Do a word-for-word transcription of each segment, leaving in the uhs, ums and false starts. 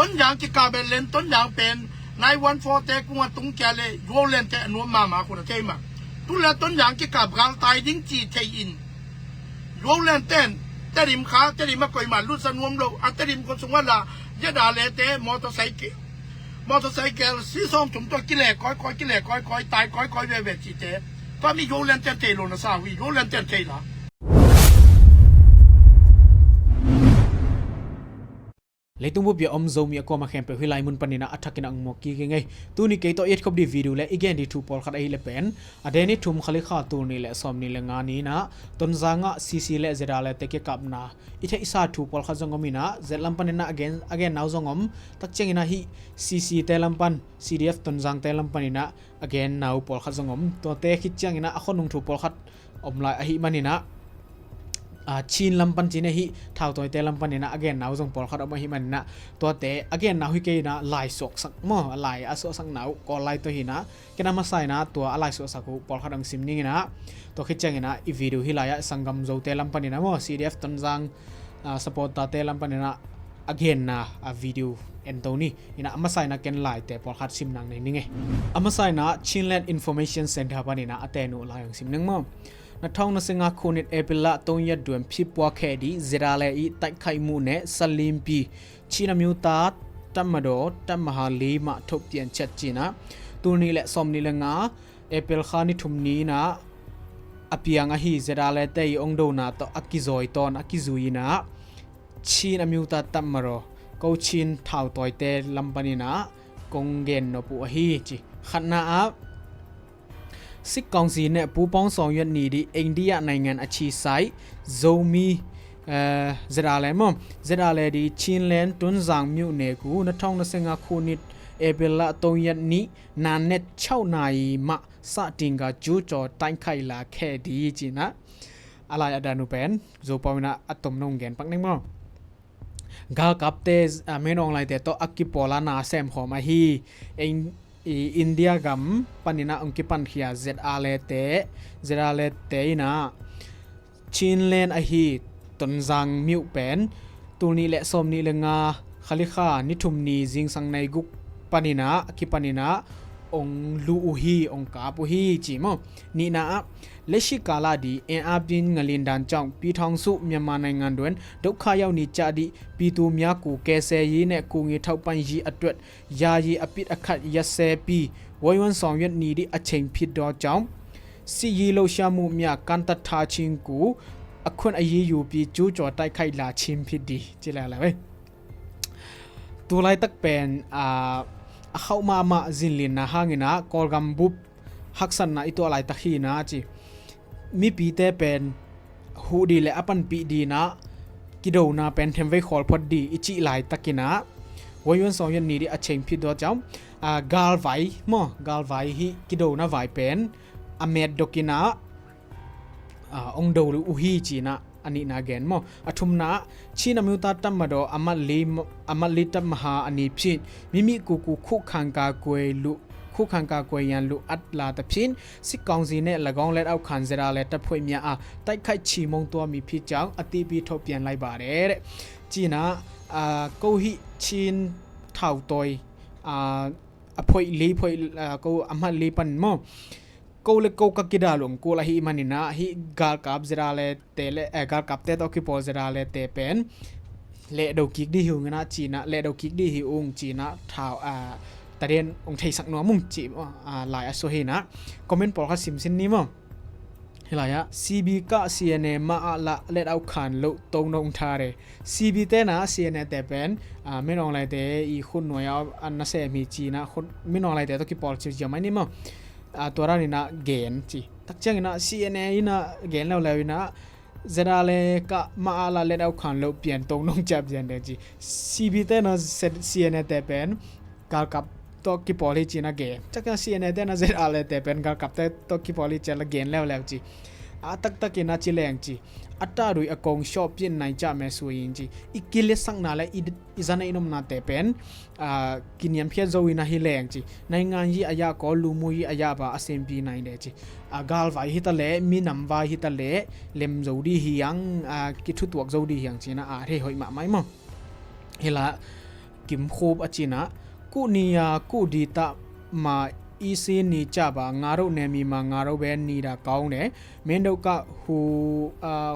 Tonzang kikap pen len, Tonzang pen nine one four te kung a tung kia le Yollen te a nuam mahmah khun a thei mah. Tu le Tonzang kikap galtai ding ci thei in Yollen ten Tedim kha, Tedim a koimah lutsa nuam lo a, Tedim khua sungah la ZRA le te motorcycle, motorcycle si sawm thum tawh kile kawikawi, kile kawikawi, tai kawikawi veve cite. Tua mi Yollen ten thei lo na sa uh hi, Yollen ten thei la. Leitung bup bia om Zomi a kuama khempeuh hih lai mun paninah a thakinah ang muak kik ing ei. Tuni kei tawh i et khop dih video le i gen dih thu pawlkhat ahih le pen a Deni thum khalikha tul nih le sawm nih le nga ninah Tonzangah CC le ZRA le te kikapna i theihsa thu pawlkhat zong om inah, zet lam paninah a gen, a genna uh zong om. Tak cianginah hih CC te lam pan, CDF Tonzang te lam paninah a genna uh pawlkhat zong om. Tuate khit cianginah a khuanung thu pawlkhat om lai ahih maninah, a, Chin lam pan cin ahih thautawite lam paninah a genna uh zong pawlkhat om ahih maninah, tuate a genna uh hi kei inah lai suaksak maw, a lai a suaksakna uh Kawl lai tawh hinah, ken a masa inah tua a lai suaksak uh pawlkhat ang sim ninginah, tua khit cianginah i video hih lai-ah sanggam Zote lam paninah maw, CDF Tonzang, a, supporter te lam paninah a genna a video en to ni. Inah a masa inah ken laite pawlkhat sim nang nei ning e. A masa inah Chinland Information Center paninah a ten uh lai ang sim ning maw. နှစ်ထောင့်နှစ်ဆယ့်ငါးခုနှစ် ဧပြီလ သုံးရက်တွင် ဖြစ်ပွားခဲ့သည့် ZRA ၏ တိုက်ခိုက်မှုနှင့် စလင်းပီ ချင်းအမျိုးသားတပ်မတော် တပ်မဟာ လေးမှ ထုတ်ပြန်ချက် ကျင်း tul nih le sawm nih le nga April kha ni thum ni inah a piang ahi ZRA te i ong dona tawh a kizawi tawn a kizui inah Chin a miuta tamaro ko Chin thautawite lam paninah kong gen nop uh ahi ci. Khatna ah စစ်ကောင်စီနဲ့ ပူးပေါင်းဆောင်ရွက်နေသည့် အိန္ဒိယနိုင်ငံ အခြေစိုက် ဇိုမီ အဲ ZRA မ ZRA သည် ချင်းလဲန်း တွန်းဇံမြို့နယ်ကို နှစ်ထောင့်နှစ်ဆယ့်ငါးခုနှစ် ဧပြီလ သုံးရက်နေ့ နံနက် ခြောက်နာရီမှ စတင်ကာ ကျူးကျော်တိုက်ခိုက်လာခဲ့သည် ကျင်း a lai a dan uh pen Zopau inah a tom nong gen pak ning maw. Galkapte, a, Min Aung Hlaing te tawh a kipawl a na sem khawm ahi. Eng, i, India gam paninah ong kipankhia ZRA te, ZRA te inah Chinland ahi Tonzang miuh pen tul nih le sawm nih le nga khalikha ni thum ni zingsang nai guk paninah a kipaninah ong luh uh hi, ong kap uh hi ci maw. Nihna ah လက်ရှိကာလသည် အင်အားပြင်းငလျင်ဒဏ်ကြောင့် ပြည်ထောင်စုမြန်မာနိုင်ငံတွင် ဒုက္ခရောက်နေကြသည့် ပြည်သူများကို ကယ်ဆယ်ရေးနဲ့ ကူညီထောက်ပံ့ရေးအတွက် ယာယီအပစ်အခတ်ရပ်စဲပြီး ဝိုင်းဝန်းဆောင်ရွက်နေသည့်အချိန်ဖြစ်သောကြောင့် စစ်ရေးလှုပ်ရှားမှုများ ကန့်သတ်ထားခြင်းကို အခွင့်အရေးယူပြီး ကျူးကျော်တိုက်ခိုက်လာခြင်းဖြစ်သည် ကျင်း Tu laitak pen, a, a khauh mahmah zinlinna hangin ah Kawlgam bup haksatna i tuah laitak hi inah ci. Mipite pen huh dih le a panpih dih inah kidona pen themvei khawl phot dih i cih laitakin ah ဝိုင်းဝန်းဆောင်ရွက်နေသည့်အချိန်ဖြစ်သောကြောင့် a, galvai maw, galvai hi kidona vai pen a metdok inah, a, ong do uh hi ci inah a nihna gen maw. A thumna ah ချင်းအမျိုးသားတပ်မတော် အမှတ်လေး အမှတ်လေးတပ်မဟာအနေဖြင့် မိမိကိုယ်ကိုခုခံကာကွယ်လို ခုခံကာကွယ်ရန်လိုအပ်လာသဖြင့် စစ်ကောင်စီနှင့် ၎င်းလက်အောက်ခံ ZRA တပ်ဖွဲ့များအား တိုက်ခိုက်ချေမှုန်းသွားမည်ဖြစ်ကြောင်း အသိပေးထုတ်ပြန်လိုက်ပါတယ်တဲ့။ Ci inah, a, ko hih Chin thautawite, a, a phoih li phoih, a, ko a hmat li pan maw. Ko le ko ka kidal ung kul ahih maninah hih galkap ZRA te le, eh, galkapte tawh kipawl ZRA te pen lehdo kik dih hi ung inah ci inah, lehdo kik dih hi ung ci inah thau, ah, taden ong theisak nuam ung ci, ah, lai a suah hi inah comment pawlkhat simsin ni maw. Hih lai-ah CB က CNA မအလ လက်အောက်ခံလို့ သုံးနှုန်းထားတယ်။ CB တဲ့ na CNA တဲ့ pen, ah, Min Aung Hlaing te i khut nuai a na sem hi ci inah, khut Min Aung Hlaing te tawh kipawl ci ci mai ni maw. Ah, tua dan inah gen ci. Tak ciang inah CNA inah gen leuleu inah ZRA le ka ma a la let au khan lo pian tong nong ciap zian deng ci. CB te na CNA te pen galkap tawh kipawl hi ci na gen. Tak ciang CNA te na ZRA le te pen galkap te tawh kipawl hi ci la gen leuleu ci. A taktak inah ci leng ci. A ta dui a kong shop pian nai ca me sui in ci. I kile sakna le i, i zana i nomna te pen, ah, kiniamkhiat zo in ahi leng ci. နိုင်ငံရေးအရကော လူမှုရေးအရပါ အဆင်ပြေနိုင်တယ် ci. Ah, galvai hi ta le, minam vai hi ta le, lem zo dih hi ang, ah, kithutuak zo dih hi ang ci na, ah, hei hoih mahmah maw. Hi la, Kim Khup a cinah, kuh ni a kuh di tah ma isi ni caba nga roh ne mi ma nga roh ben ni da kaung ne, men doh kah hu,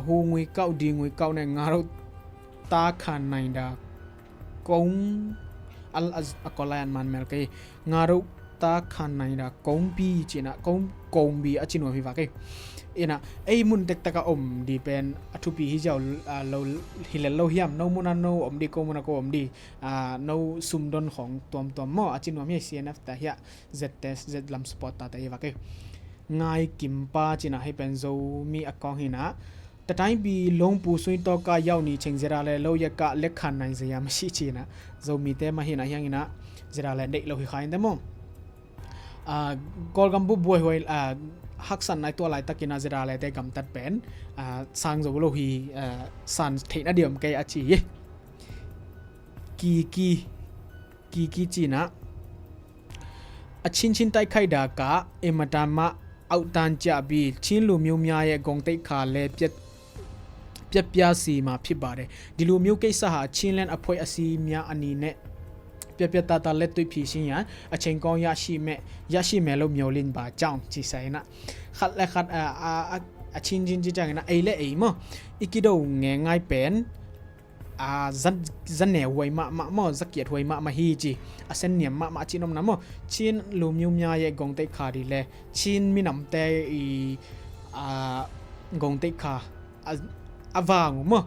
hu ngui kauh di ngui kauh ne nga roh ta khan nai da kong, a, a, a kawlai an man mel kei, nga roh ta khan nai da kong pi cinah kong, kong bi a ci nuam hi vak ei. Inah ei mun tektak a om di pen a thupi hi ziau, a, lo, hi lel lo hiam, no mun a no om di, ko mun a ko om di, a, no sumdon khong tuamtuam maw a ci nuam hi. CNF ta hiah, Z te, Z lam support ta te hi vak ei. Ngai Kim pa cinah hei pen Zomi a kong hinah, tataipi longpu sui tawka yau ni cheng zera le lo ya kah lek khan nai zia ma si cinah, Zomite ma hinah hiang inah zera le deih lo hi kha in te maw. A, Kawlgam bup buaihuai, a, haksat nai tuah laitakinah zera le te gamtat pen, a, sang zo lo hi, a, san theihna diam kei a ci hi. Kiki, Kiki cinah, a Chin Chin tai khai da kah e mata ma auh tan cia bi Chin lu miu mia ye gong teih kha le piat, piat pia si ma phit ba de. Di lu miu keih sa ha Chin len a phoi a si mia a ni ne. Piat piat ta ta let tuih phi si ya a cheng kong ya si me, ya si me lo miau lin ba ciang ci sa inah. Khat le khat, a, a, a, a Chin Chin ci ciang inah ei le ei maw. I kido nge ngai pen a, za, za ne huai mahmah maw, za kiat huai mahmah hi ci. A sen niam mahmah a cin omna maw. Chin lu miu mia ye gong teih kha di le Chin minamte i, a, gong teih kha a, a vang uh maw.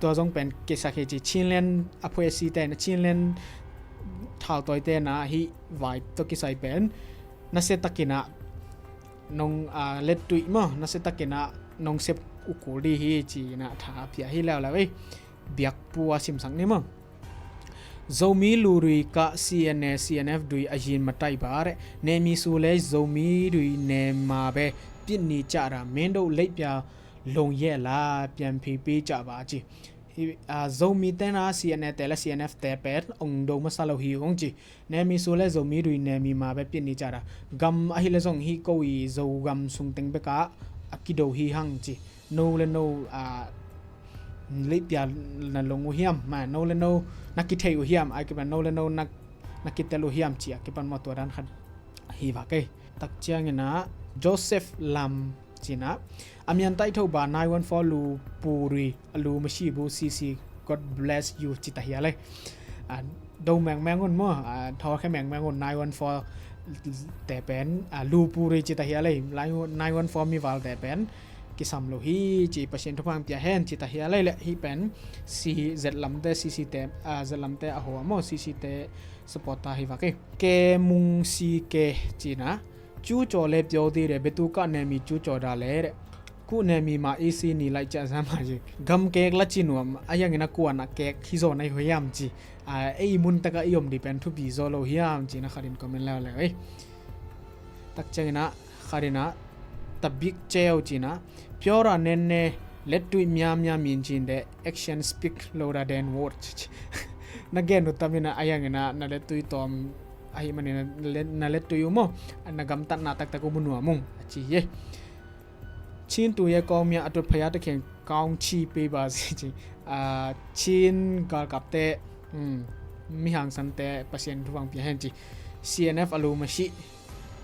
Tua zong pen kesak hi ci. Chin len a phoi a si te na, Chin len thau toi te na hi vai to kisai pen na se takinah nong, a, let tuih maw, na se takinah nong sep ukul di hi cinah tha a pia hi leuleu ei. Biakpu a simsak ni maw. Zomi lu dui kah CNA, CNF dui a yin matai ba reh. Ne mi su le Zomi dui ne ma be pit ni ca ra men do lei pia long ye la pian phi pi ca ba ci. Hi, a, Zomi te na CNA te le CNF te pen ong do masa lo hi ong ci. Ne mi su le Zomi dui ne mi ma be pit ni ca ra. Gam ahi le zong hi ko i Zogam sung teng beka a kido hi hang ci. No le no, a, leipia na long uh hiam, ma, no le no na kithei uh hiam, a kipan no le no na, na kitel uh hiam ci a kipan maw tua dan khat hi vak ei. Tak cianginah Joseph Lam cinah, a mian taih tho ba nine one four lu pu rui a lu masi bu CC, God bless you ci ta hia lei. A, do mengmeng un maw, a, thawkhe mengmeng un nine one four te pen, a, lu pu rui ci ta hia lei. Nine one four mi val te pen kisam lo hi ci, Pasian thupha pia hen ci ta hia lei le. Hi pen si Z lamte, CC te, a, Z lamte a hoa maw, CC te support ta hi vak ei. Ke mung si ke cinah, cu caw le pio ti de betu kah ne mi cu caw da le de. Kuh ne mi ma isi ni lai cia za ma ci. Gam kek la ci nuam a hiangin a kuan a kek hi zaw nai huai hiam ci. A, ei mun taka i om di pen thupi zaw lo hiam ci na khatin comment leuleu ei. Tak cianginah khatinah tabik ceu cinah, piora nen ne let tuih miamia min cin de action speak louder than words. Na gen uh taminah a hianginah na let tuih tawm ahi manin na let, na let tuih uh maw, na gamtatna taktak uh mu nuam ung a ci hi. Chin tu ye kawng mia a tut phaya takhian kawng chi pei ba si ci. A, Chin galkapte, um, mi hangsante Pasian thupha pia hen ci. CNF a lu masi.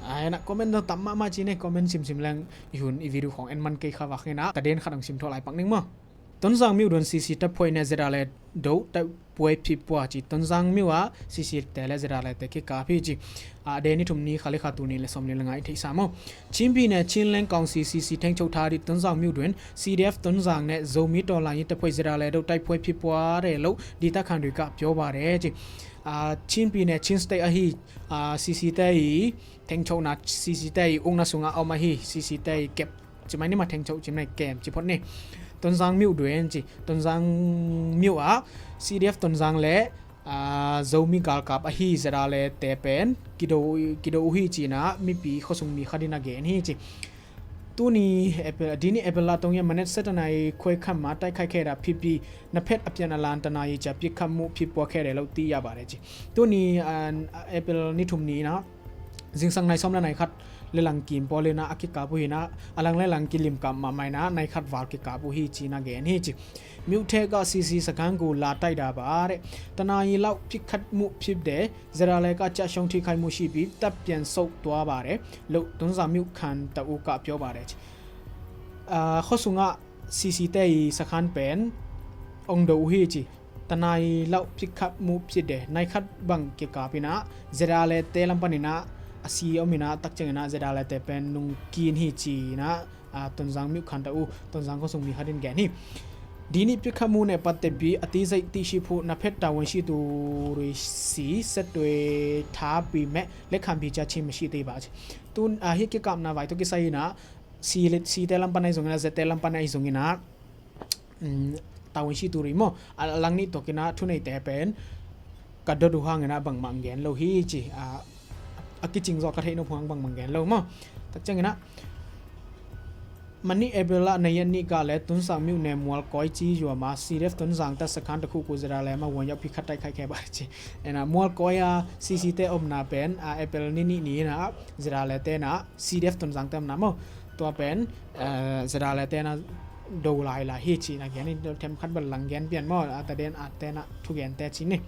A, hena comment tam mahmah ci ne, comment simsim leng i hun i video khong en man kei kha vak hena. Taden khat ang sim tho lai pak ning maw. Tonzang miuduan CC taphoi ne zeda le do tapuai phipua ci. Tonzang miu a CC te le zeda le te kikap hi ci. A, de ni thum ni kha le kha tu ni le som ni le nga i theihsa maw. Chinpi ne Chinleng kawng CC thengcho tha di Tonzang miuduan CDF Tonzang ne Zomi tawlang i taphoi zeda le do tapuai phipua re lo di ta khan dui ka pio ba re ci. A, Chinpi ne Chin State ahi, a, CC te i thengchona CC te i ukna sunga om ahi, CC te i kep ci mai ni ma thengcho ci mai kem ci phot ni. Tonzang miu duen ci. Tonzang miu a CDF Tonzang le, a, Zomi galkap ahi zeda le te pen kido, kido uh hi cina mipi khosung mi khatin a gen hi ci. Tuni April, dini April la tong ya manet setanai khoi kham ma tai khai khera pipi na phet apian alan tanai ca pi kham mu pipua khere lo ti ya ba re ci. Tuni, a, April ni thum ni na zingsang nai som la nai khat လေလံကင်ပေါ်လီနာ အကကပ်ပူဟီနာ အလံလေလံကင်လီမ်ကပ်မမီနာ နံခတ်ဝါကကပ်ပူဟီချီနာဂဲန်ဟီချီ မြို့ထဲက စီစီစခန်းကို လာတိုက်တာပါတဲ့။ တနာရီလောက် ပစ်ခတ်မှုဖြစ်တယ်။ ဇရာလဲက ကျဆုံးထိခိုက်မှုရှိပြီး တပ်ပြန်ဆုတ်သွားပါတယ်လို့ တွန်းဇံမြို့ခံတဦးက ပြောပါတယ်။ အာ ဟော့ဆုငါ စီစီတဲအီစခန်းပန် အောင်ဒိုဟီချီ တနာရီလောက် ပစ်ခတ်မှုဖြစ်တယ်။ နံခတ်ဘံကကပ်ပီနာ ဇရာလဲတဲလံပနီနာ အစီအမီနာ တကချင်နာ ဇရာလဲတဲပန် နုံကင်ဟီချီနာ အာ တွန်းဇံမြို့ခံတဦး တွန်းဇံဟော့ဆုမီဟဒင်ဂဲန်ဟီ ဒီနေ့ပစ်ခတ်မှုနဲ့ပတ်သက်ပြီး အသေးစိတ်သိရှိဖို့ နှစ်ဖက်တာဝန်ရှိသူတွေဆီ ဆက်သွယ်ထားပေမဲ့ လက်ခံဖြေကြားခြင်း မရှိသေးပါ။ သူ အာ ဟီကကပ်နာ ဝိုင်တိုကီစယီနာ စီ စီတဲလံပနီဇုံနာ ဇတဲလံပနီဇုံနာ တာဝန်ရှိသူတွေ မီ အလံနီတိုကီနာ ထူနီတဲပန် ကဒိုဒူဟငနာ ဘံမဂဲန်လိာ်ဟီချီ အာ အကချင်ဇော်ကထဲနုဖူဟင ဘံမဂဲန်လိာ် မီ တကချင်နာ မနေ့ ဧပြီလ နှစ်ရက်နေ့ကလည်း တွန်းဇံမြို့နယ် မွလ်ကွဲကျေးရွာမှာ စီဒီအက်ဖ် တွန်းဇံတပ်စခန်းတစ်ခုကို ဇရာလဲမှ ဝင်ရောက်ပစ်ခတ်တိုက်ခိုက်ခဲ့ပါတယ်။ အဲနာ မွလ်ကွဲ အာ စီစီတဲအီနာပန် အာ ဧပြီလ နှစ်ရက်နေ့နာ ဇရာလဲတဲနာ စီဒီအက်ဖ် တွန်းဇံတဲနာ မီ တွန်းပန် အဲ ဇရာလဲတဲနာ ဒိုလာလာဟီချီနာဂဲန်နီ ထမ်ခတ်ဘလံဂဲန်ပန် မီ အာ တဒဲန် အာ တဲနာ ထူဂဲန်တဲချီနီ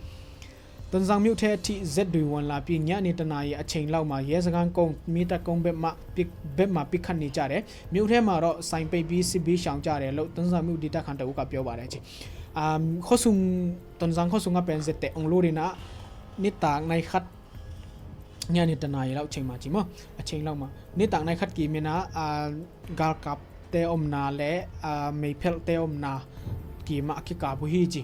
တွန်းဇံမြို့ထဲအထိ ဇက်တွေဝင်လာပြီး ညနေတစ်နာရီအချိန်လောက်မှာ ရဲစခန်းကုန်း၊ မီးတပ်ကုန်းဘက်မှ ပစ်၊ ဘက်မှာ ပစ်ခတ်နေကြတယ်။ မြို့ထဲမှာတော့ ဆိုင်ပိတ်ပြီး စစ်ဘေးရှောင်ကြတယ်လို့ တွန်းဇံမြို့ဒေသခံတစ်ဦးက ပြောပါတယ်။ အာ ဟော့ဆု တွန်းဇံဟော့ဆုငါပန် ဇတဲအောင်လို့ဒီနာ နံတၢ်နံခတ် ညနေတစ်နာရီလောက်အချိန်မှာ ချီ မီ အချိန်လောက်မှာ နံတၢ်နံခတ်ကီမီနာ အာ ဂါလ်ကပ်တဲအီနာလဲ အာ မေဖဲလ်တဲအီနာ ကီမီ အကကပ်ပူဟီချီ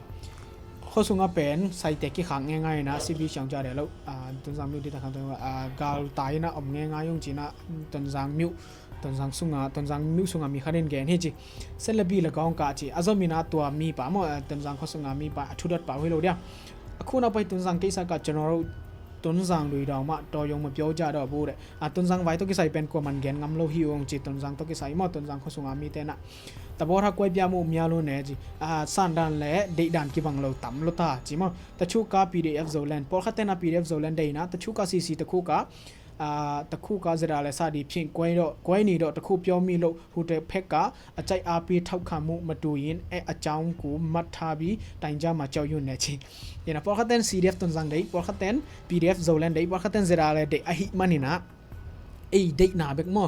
ဟော့ဆုငါပန် ဆိုင်တဲကီခါငဲငါယနာ စစ်ဘေးရှောင်ကြတယ်လို့ အာ တွန်းဇံမြို့ဒေသခံတစ်ဦးက အာ ဂါလ်တၢ်ယနာ အီငဲငါယုံချီနာ တွန်းဇံမြို့ တွန်းဇံဆုငါ တွန်းဇံမြို့ဆုငါမီဟဒင်ဂဲန်ဟီချီ ဆက်လက်ပြီး ၎င်းက ချီ အဇော်မီနာ တွန်းမီပါ မီ တွန်းဇံဟော့ဆုငါမီပါ အထူဒတ်ပါဟီလိာ်ဒီး အခုနောက်ပိုင်း တွန်းဇံကိစ္စက ကျွန်တော်တို့ တွန်းဇံတွေတောင်မှ တော်ရုံမပြောကြတော့ဘူးတဲ့။ အာ တွန်းဇံဝိုင်တိုကီစယီပန် ကွမ်မန်ဂဲန်ငမ်လိာ်ဟီအီချီ တွန်းဇံတိုကီစယီ မီ တွန်းဇံဟော့ဆုငါမီတဲနာ သဘောထားကွဲပြားမှုများလွန်းတယ်ချီ အာ ဆန္ဒနဲ့ ဒိတ်တန်ကီဘံလိာ် တမ်လိာ်တၢ်ချီ မီ တချို့က ပီဒီအက်ဖ် ဇိုလန် ပေါ်ခတ်တဲနာ ပီဒီအက်ဖ် ဇိုလန်ဒိတ်နာ တချို့က စီစီ တချို့က အာ တချို့က ဇရာလဲ စသည်ဖြင့် ကွဲတော့ ကွဲနေတော့ တစ်ခုပြောမိလို့ ဟိုတစ်ဖက်က အကြိုက်အားပေးထောက်ခံမှုမတူရင် အဲအကြောင်းကိုမှတ်ထားပြီး တိုင်ကြမှာကြောက်ရွံ့နေချီ ယနာ ပေါ်ခတ်တဲ စီဒီအက်ဖ် တွန်းဇံဒိတ် ပေါ်ခတ်တဲ ပီဒီအက်ဖ် ဇိုလန်ဒိတ် ပေါ်ခတ်တဲ ဇရာလဲဒိတ် အဟီမနီနာ အဲဒိတ်နာဘက် မီ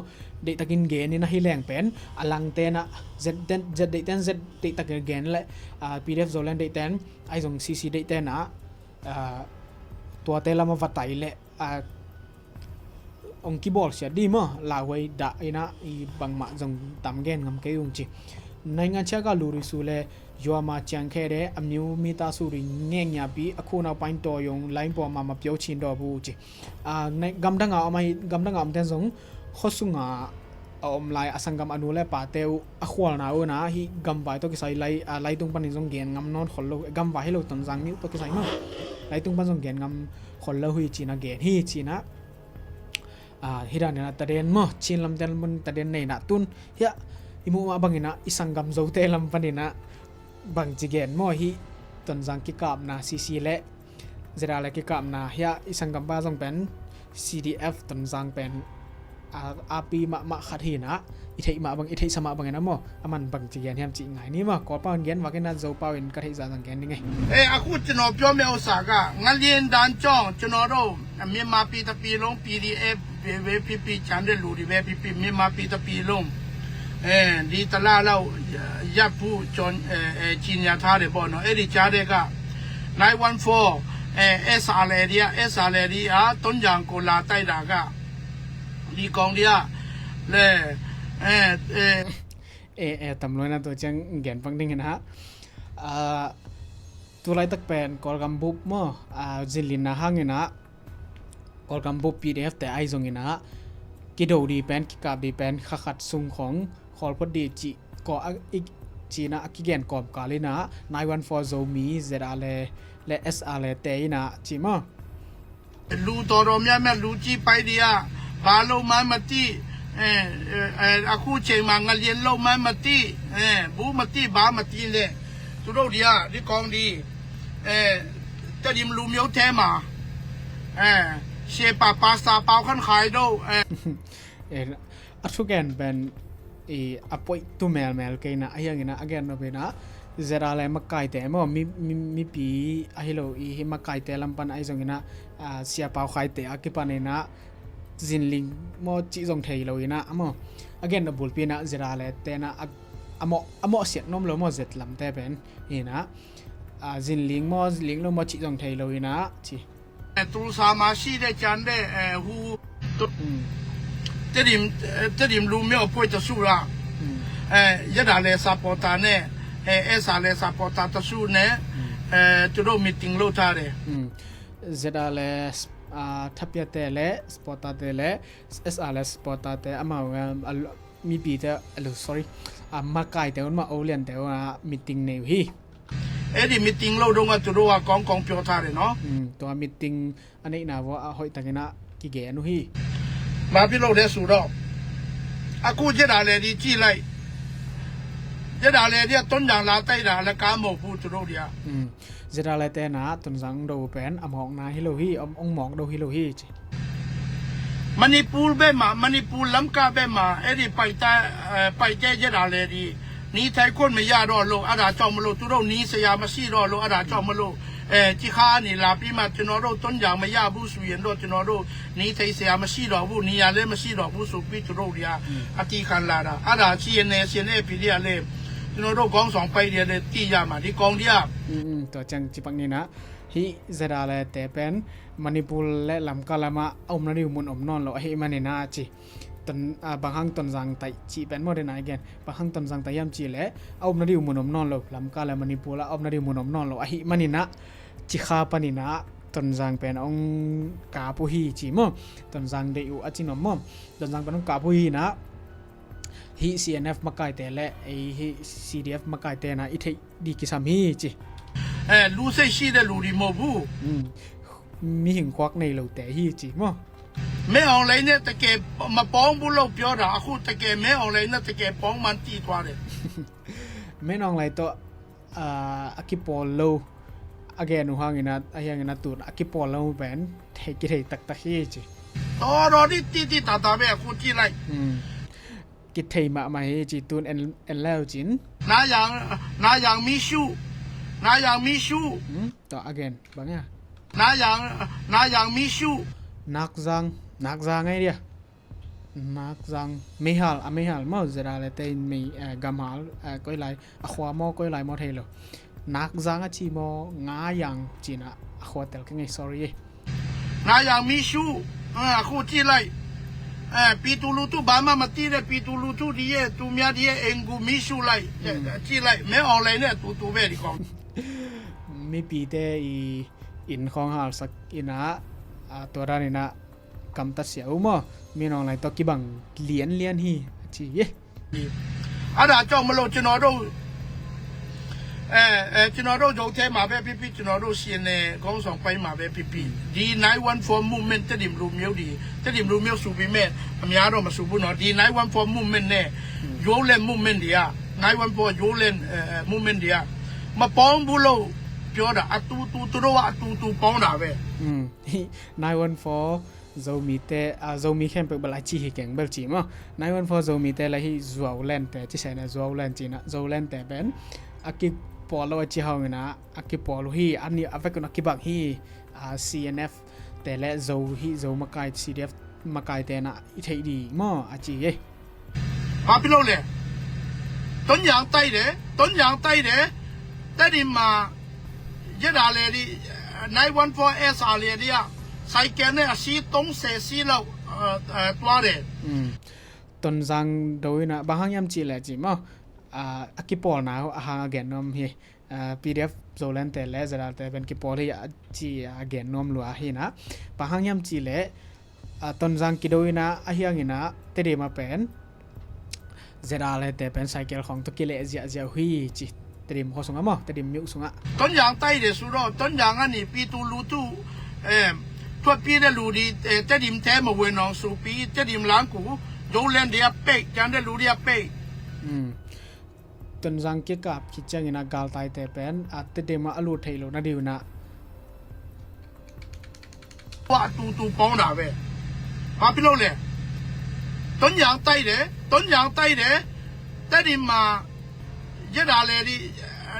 ဒိတ်တကင်ဂဲန်နီနာ ဟီလဲင်ပန် အလံတဲနာ ဇက်တဲ ဇက်ဒိတ်တဲ ဇက်ဒိတ်တကင်ဂဲန်လဲ အာ ပီဒီအက်ဖ် ဇိုလန်ဒိတ်တဲ အဲဇုံ စီစီဒိတ်တဲနာ အာ တွန်းတဲလံမီ ဝတိုင်လဲ အာ အောင်ကီဘီလ်စီဒီ မီ လာဝဲဒၣ်ယနာ အီဘံမဇုံ တမ်ဂဲန်ငမ်ကဲယုံချီ နိုင်ငံခြားကလူတွေဆိုလည်း ရွာမှာကျန်ခဲ့တဲ့ အမျိုးမိသားစုတွေ ငဲ့ညှပ်ပြီး အခုနောက်ပိုင်း တော်ရုံလိုင်းပေါ်မှာ မပြောချင်တော့ဘူးချီ အာ ဂမ်တၢ်ငါအီမ ဂမ်တၢ်ငါအီတဲဇုံ ဟော့ဆုငါ အီမလဲ အစံဂမ်အနူလဲ ပါတဲအီ အခွါလနာအီနာ ဟီဂမ်ဝိုင်တိုကီစယီ လိုင်း အာ လိုင်းတုံပန်နီဇုံ ဂဲန်ငမ်နီၢ်ခိလလိာ် ဂမ်ဝိုင်ဟီလိာ် တွန်းဇံမြို့တိုကီစယီ မီ လိုင်းတုံပန်ဇုံ ဂဲန်ငမ်ခိလလိာ်ဟီချီနာဂဲန်ဟီချီနာ အာ ဟီဒၣ်နီနာ တဒဲန် မီ ချင်းလံတဲလံပန် တဒဲန်နီနာ တွန်း ဟီ အီမူမဘံယနာ အီစံဂမ်ဇိုတဲလံပန်နီနာ ဘံချီဂဲန် မီ ဟီ တွန်းဇံကကပ်နာ စီစီလဲ ဇရာလဲကကပ်နာ ဟီ အီစံဂမ်ပါဇုံပန် စီဒီအက်ဖ် တွန်းဇံပန် အာ အပီမမခတ်ဟီနာ အီထိမဘံ အီထိစမဘံယနာ မီ အမန်ဘံချီဂဲန်ဟီချီ ငါယနီ မီ ကီၢ်ပၢၢ်ဂဲန် ဝါကဲနာ ဇိုပၢၢ်ဝဲ ကထိစံဂဲန်နီ အဲ အခုကျွန်တော်ပြောမယ့်ဥစ္စာက ငလျင်တန်းကျောင်း ကျွန်တော်တို့ မြန်မာပြည်တစ်ပြည်လုံး ပီဒီအက်ဖ် ပဲပဲဖြစ်ဖြစ် ကျန်တဲ့လူတွေပဲဖြစ်ဖြစ် မြန်မာပြည်တစ်ပြည်လုံး အဲဒီတစ်လလောက်ရပ်ဖို့ကျွန်အဲအဲကြီးညာထားတယ်ပေါ့နော်။ အဲဒီကြားထဲက nine one four အဲ SRA တွေက SRA တွေက တွန်းဇံကိုလာတိုက်တာက ဒီကောင်တွေက လဲအဲအဲ အဲအဲ တမ်လွဲနာ တွန်းဇံဂဲန်ပင်းဒိၣ်ယနာ အာ တူလီၤတၢ်ပန် ကီၢ်ဂမ်ဘုပ် မီ အာ ဇိုလီနာဟငနာ ကီၢ်ဂမ်ဘုပ် ပီဒီအက်ဖ် တဲ အဲဇုံယနာ ကီဒိၣ်ဒံးပန် ကကပ်ဒံးပန် ခါခတ်စုံခွန် ခီၣ်ဖီဒံးချီ ကီၢ်အံၣ်ချီနာ အကီၢ်ဂဲန်ကီၢ်ကၢ်လီနာ nine one four ဇိုမီ ဇရာလဲ လဲ SRA လဲ တဲယနာ ချီ မီ လူတော်တော်များများ လူကြီးပိုင်းတွေက ဘာလုပ်မှန်းမသိ၊ အဲ၊ အဲ၊ အဲ၊ အခုချိန်မှာ ငလျင်လုပ်မှန်းမသိ၊ အဲ၊ ဘူးမသိ၊ ဘာမသိနဲ့။ သူတို့တွေက ဒီကောင်တွေ၊ အဲ၊ တရီလူမျိုးထဲမှာ၊ အဲ၊ ရှေ့ပါပါစာပေါက်ခန့်ခါတို့၊ အဲ၊ Eh, a thugen pen i a poitu melmel kei ina, ahi hangina a gen nop ina ZRA le makaite maw, mi, mi, mipi ahi lo i hi makaite lam pan ahi zongina, ah, Sia Pau Khaite a kipan ina Zinling maw cih zong thei lo ina, a maw, a gen nop bulpi ina ZRA le te ina a, a mawh, a mawh siat nuam lo maw, zet lamte pen ina, ah, Zinling maw, Zinling lo maw cih zong thei lo ina ci. Eh, Tulsa Masi de cian de, eh, hu, tu, mm, Tedim, eh, Tedim lu myo poi ta su la. Mm. Eh, ZRA le supporter ne, eh, ZRA le supporter ta su ne, mm, eh, tu do meeting lo ta de. Mm. ZRA le, ah, thapiate le supporter te le, ZRA le supporter te amau, um, a lo, mipi te, a lo, sorry, ah, makaite un maw, oliante un a meeting nei uh hi. Edi meeting lo dong a tu do a kong kong pio ta de no. Mm, tua meeting a neihna vua a hoih takin a kigen uh hi. Mapi lo de su do. A ku ZRA le di ci lai. ZRA le di a Tonzang la tai da la ka mo pu tu do dia. Mm. ZRA le te ina Tonzang do pen a mawkna hi lo hi, ong, ong mawk do hi lo hi ci. Manipur bek mah, Manipur Lamka bek mah, edi paita, eh, paite ZRA le di. Ni thai khon maya do lo, a da chong ma lo, tu do ni saya masi do lo, a da chong ma lo. Eh, ci kha ni la pi ma, ci no do Tonzang maya bu su yen do, ci no do ni thai saya masi do bu, ni ya le masi do bu su pi tu do dia. Mm. A ti khan la da. A da CNA, CNA pi dia le. Ci no do kong song pai dia le, ti ya ma, di kong dia. Mm, mm, tua ciang ci pak ni ina. Hih ZRA le te pen Manipur le Lamka lamah a umna ding mun om nawn lo ahih manin a ci. Ton, ah, bang hang Tonzang taih cih pen maw, den a i gen. Bang hang Tonzang taih hiam cih leh a umna ding mun om nawn lo. Lamka le Manipur ah a umna ding mun om nawn lo ahih manin a ci kha panin a Tonzang pen ong kap uh hi ci maw. Tonzang deih uh a ci nuam maw. Tonzang pen ong kap uh hi ina. Hih CNF makaite le ei hih CDF makaite ina i theih di kisam hi ci. Eh, lu sei si de lu di mo bu. Mm. Mihing khuak nei lo te hi ci maw. Min Aung Hlaing ne ta ke ma pawng bu lo pio da, a khu ta ke Min Aung Hlaing ne ta ke pawng man ti tua de. Min Aung Hlaing tawh, ah, a kipawl lo a gen uh hangin a, a hiangin a tun a kipawl lo pen thei, kithei taktak hi ci. Taw daw di ti ti ta ta be a khu ci lai. Mm. Kithei mahmah hi ci tun en, en leu cin. Na yang, na yang mi shu. Na yang mi shu. Hmm? Tawh a gen bang ia. Na yang, na yang mi shu. Nakzang, Nakzang ai dia. Nakzang, meihal, a meihal maw, ZRA le te in mei, eh, gamhal, eh, koi lai, a khua maw, koi lai maw thei lo. Nakzang a ci maw, Nga Yang cin a, a khua tel ka ngei, sorry e. Na yang mi shu, eh, a khu ci lai. Eh, pi tu lu tu ba ma ma ti le pi tu lu tu di e, tu mia di e, eng gu mi shu lai. Hmm. Eh, ci lai, Min Aung Hlaing ne tu tu ve di kong. Mipite i inn khawng halsak ina, a, tua dan ina kamtat sia uh maw. Min Aung Hlaing tawh kibang lianlian hi a ci e. A da cawng ma lo cino do. Eh, eh, cino do zo te ma be pipi, cino do sien ne gong song pai ma be pipi. Di nine one four movement te dim lu miau di. Te dim lu miau su bi me. A mia do ma su bu no. Di nine one four movement ne. Yo len movement dia. Nine one four yo len, eh, eh, movement dia. Ma pong bu lo. Pio da a tu tu tu do a tu tu pong da be. Hmm. Nine one four Zomite, a, Zomi khempeuh bel a ci hi keng bel ci maw. Nine one four Zomite la hi Zuau lente, ci sena Zuau len cina, Zuau lente pen a kipawl lo a ci hau ngina, a kipawl hi, a ni a vekun a kibang hi, a, CNF te le Zo hi, Zo makai, CDF makai te na i thei di maw, a ci e. Papilo le. Tonzang tai de, Tonzang tai de. Tadi ma, yada le di, nine one four S R le di a. Cycle ne a si tong se si lo, eh, eh, tua de. Hmm. Tonzang do ina, bang hang yam ci le ci maw. Ah, a kipawl na a hang a gen nuam hi. Ah, PDF Zoland te le Zedal te pen kipawl hi a ci a gen nuam lua hi na. Bang hang yam ci le, ah, Tonzang kido ina a hiang ina Tedim a pen Zedal te pen cycle khong to kile zia zia hui ci. Tedim kho sunga maw, Tedim miu sunga. Tonzang tai de su do, Tonzang ani pi tu lu tu, em, tua pi de lu di, eh, Tedim te ma wen nong su pi, Tedim lang ku, Zoland de a pei, jan de lu di a pei. Hmm. Tonzang kikap khit ciangin a galtaite pen a Tedim a a lut theih loh na ding uh na. Tua tu tu pawng da ve. Papilo le. တွင်းယန်တိုက်တယ်၊ တွင်းယန်တိုက်တယ်၊ တဒိမ်မး ယဒါလဲဒီး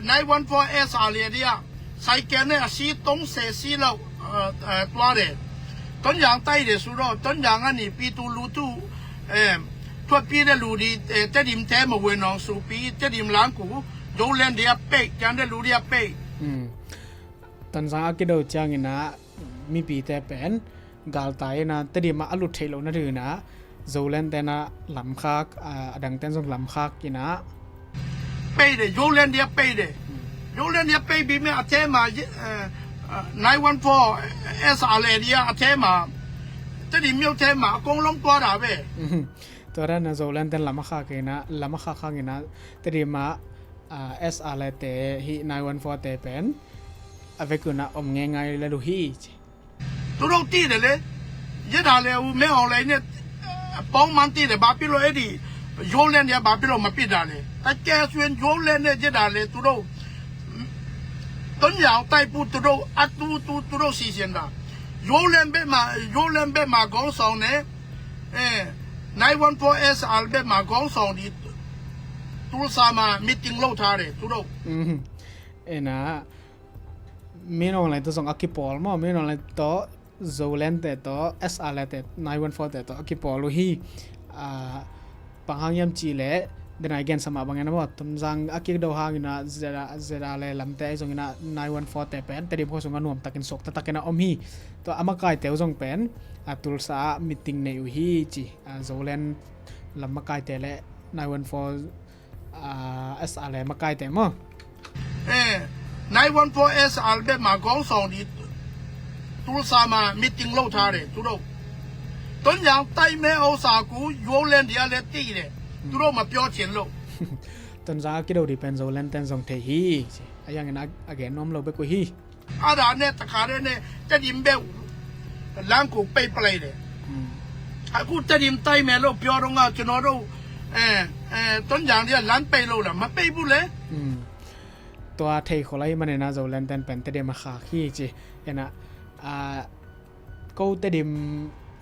nine one four SRလဲဒီး ဆိုင်ကယ်နဲ့ အစီးသုံးဆယ်စီးလောက် အဲ၊ အဲ၊ သွားတယ်။ တွင်းယန်တိုက်တယ်ဆိုတော့ တွင်းယန်ကနေ ပြည်သူလူထု အဲ၊ ထွက်ပြေးတဲ့လူတွေ အဲ၊ တဒိမ်ထဲမဝင်အောင်ဆိုပြီး တဒိမ်လမ်းကို ရုံးလမ်းတွေကပိတ်၊ ကျန်တဲ့လူတွေကပိတ်။ တွင်းယန်အကီဒိုကျင်းကီးနၤ မီးပီးတဲပၢၼ် galtai na, tadimah a lut theih loh na ding na, Zoland tena lamkhak, a, adang ten zong lamkhak ina. Pei de, Zoland dia pei de. Zoland dia pei bi me a tema, eh, eh, nine one four, S R le dia a tema. Tadim myo tema, a kong long tua da be. Tua da na Zoland ten lamakhak ina, lamakhak khak ina, tadimah, a, S R le te hi nine one four te pen. A vekuna om nge ngai le lu hi. သူတို့သိတယ်လေ။ ရစ်တာလေဦးမင်းအောင်လှိုင်နဲ့ ပေါင်းမှန်းသိတယ်။ ဘာဖြစ်လို့အဲ့ဒီ ရုံးလမ်းတွေက ဘာဖြစ်လို့မပစ်တာလဲ။ တကယ်ဆိုရင် ရုံးလမ်းနဲ့ ရစ်တာလေ သူတို့ တွင်းယန်တိုက်ဖို့ သူတို့ အတူတူ သူတို့ စီစဉ်တာ။ ရုံးလမ်းဘက်မှာ ရုံးလမ်းဘက်မှာ ခေါင်းဆောင်နဲ့ အဲ nine one four S R ဘက်မှာ ခေါင်းဆောင်တွေ တူးစာမှာ meeting လုပ်ထားတယ် သူတို့။ အဲနာ မင်းအောင်လှိုင် tawh zong a kipawl maw, မင်းအောင်လှိုင် tawh Zoland te tawh S R le te nine one four te tawh a kipawl uh hi. Bang hang hiam cih leh, denai gensa mah bangin a maw, Tonzang a kido hangin a, Z R le lamte ahi zongin a nine one four te pen Tedim khua sungah nuamtakin suakta takin a om hi. Tua a makaite uh zong pen a Tulsa ah meeting nei uh hi ci. Zoland lam makaite le nine one four S R le makaite maw. အဲ nine one four S R ဘက်မှာ ခေါင်းဆောင်တွေ တူးစာမှာ meeting လုပ်ထားတယ် သူတို့။ တွင်းယန်တိုက်မဲ့ဥစ္စာကို ရုံးလမ်းတွေကလည်းသိတယ်။ သူတို့မပြောချင်လို့။ Tonzang a kido ding pen Zoland ten zong thei hi. A yangin a gen nuam lo bek uh hi. အဲ့ဒါနဲ့တခါတည်းနဲ့ တဒိမ်ဘက်လမ်းကိုပိတ်ပလိုက်တယ်။ အခုတဒိမ်တိုက်မယ်လို့ပြောတော့က ကျွန်တော်တို့ အဲ အဲ တွင်းယန်တွေက လမ်းပိတ်လို့လား။ မပိတ်ဘူးလေ။ Tua thei khol ahi manin a Zoland ten pen Tedim a khak hi ci. Ena, a, ko Tedim,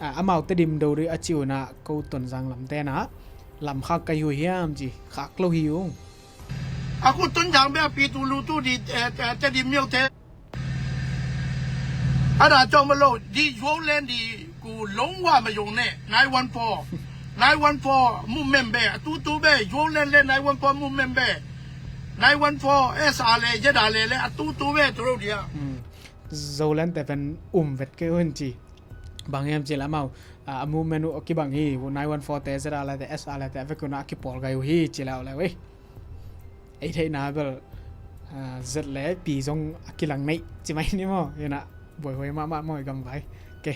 a, amau Tedim do ding a ci uh na ko Tonzang lam ten a lam khak kai uh hiam ci. Khak lo hi ung. အခုတွင်းယန်ဘက်ပြည်သူလူထုတွေ အဲ အဲ တဒိမ်မြို့ထဲ အဲ့ဒါကြောင့်မလို့ ဒီရုံးလမ်းတွေကို လုံးဝမယုံနဲ့။ nine one four, nine one four movement ပဲ အတူတူပဲ။ ရုံးလမ်းလည်း nine one four movement ပဲ။ nine one four S R လည်း ရစ်တာလည်းလည်း အတူတူပဲ သူတို့တွေက။ Zoland te pen um vet kei un ci. Bang hiam ci le amau, a, a movement uh a kibang hi. Nine one four te, Z R le te, S R le te a vekuna a kipawl gai uh hi ci le uh le uh hi. Ei theihna bel, a, zet le pi zong a kilang neih ci mai ni maw. Ina buaihuai mahmah maw i gamvai. Ke,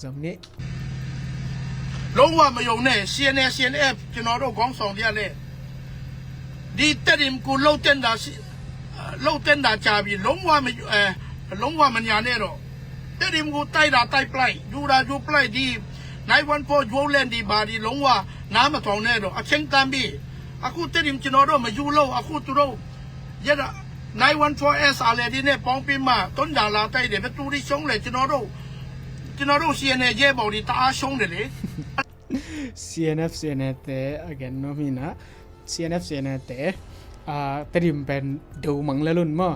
zom ni. လုံးဝမယုံနဲ့။ CNA CNF ကျွန်တော်တို့ခေါင်းဆောင်တွေကလည်း ဒီတဒိမ်ကို လှုပ်တင်တာရှိ လှုပ်တင်တာကြာပြီ။ လုံးဝမယုံ အဲ လုံးဝမညာနဲ့တော့။ တဒိမ်ကို တိုက်တာတိုက်ပလိုက် ယူတာယူပလိုက်။ ဒီ nine one four ရုံးလမ်းတွေဘာတွေ လုံးဝနားမထောင်နဲ့တော့။ အချိန်တန်ပြီ။ အခုတဒိမ်ကျွန်တော်တို့မယူလို့။ အခုသူတို့ ရစ်တာ nine one four S R လည်းဒီနဲ့ပေါင်းပြီးမှ တွင်းယန်လာတိုက်တယ်။ ဘယ်သူတွေရှုံးလဲ။ ကျွန်တော်တို့ ကျွန်တော်တို့ CNA ရဲဘော်တွေ တအားရှုံးတယ်လေ။ CNF CNA te a gen nuam hi na. CNF CNA te, a, Tedim pen do mang le lun maw.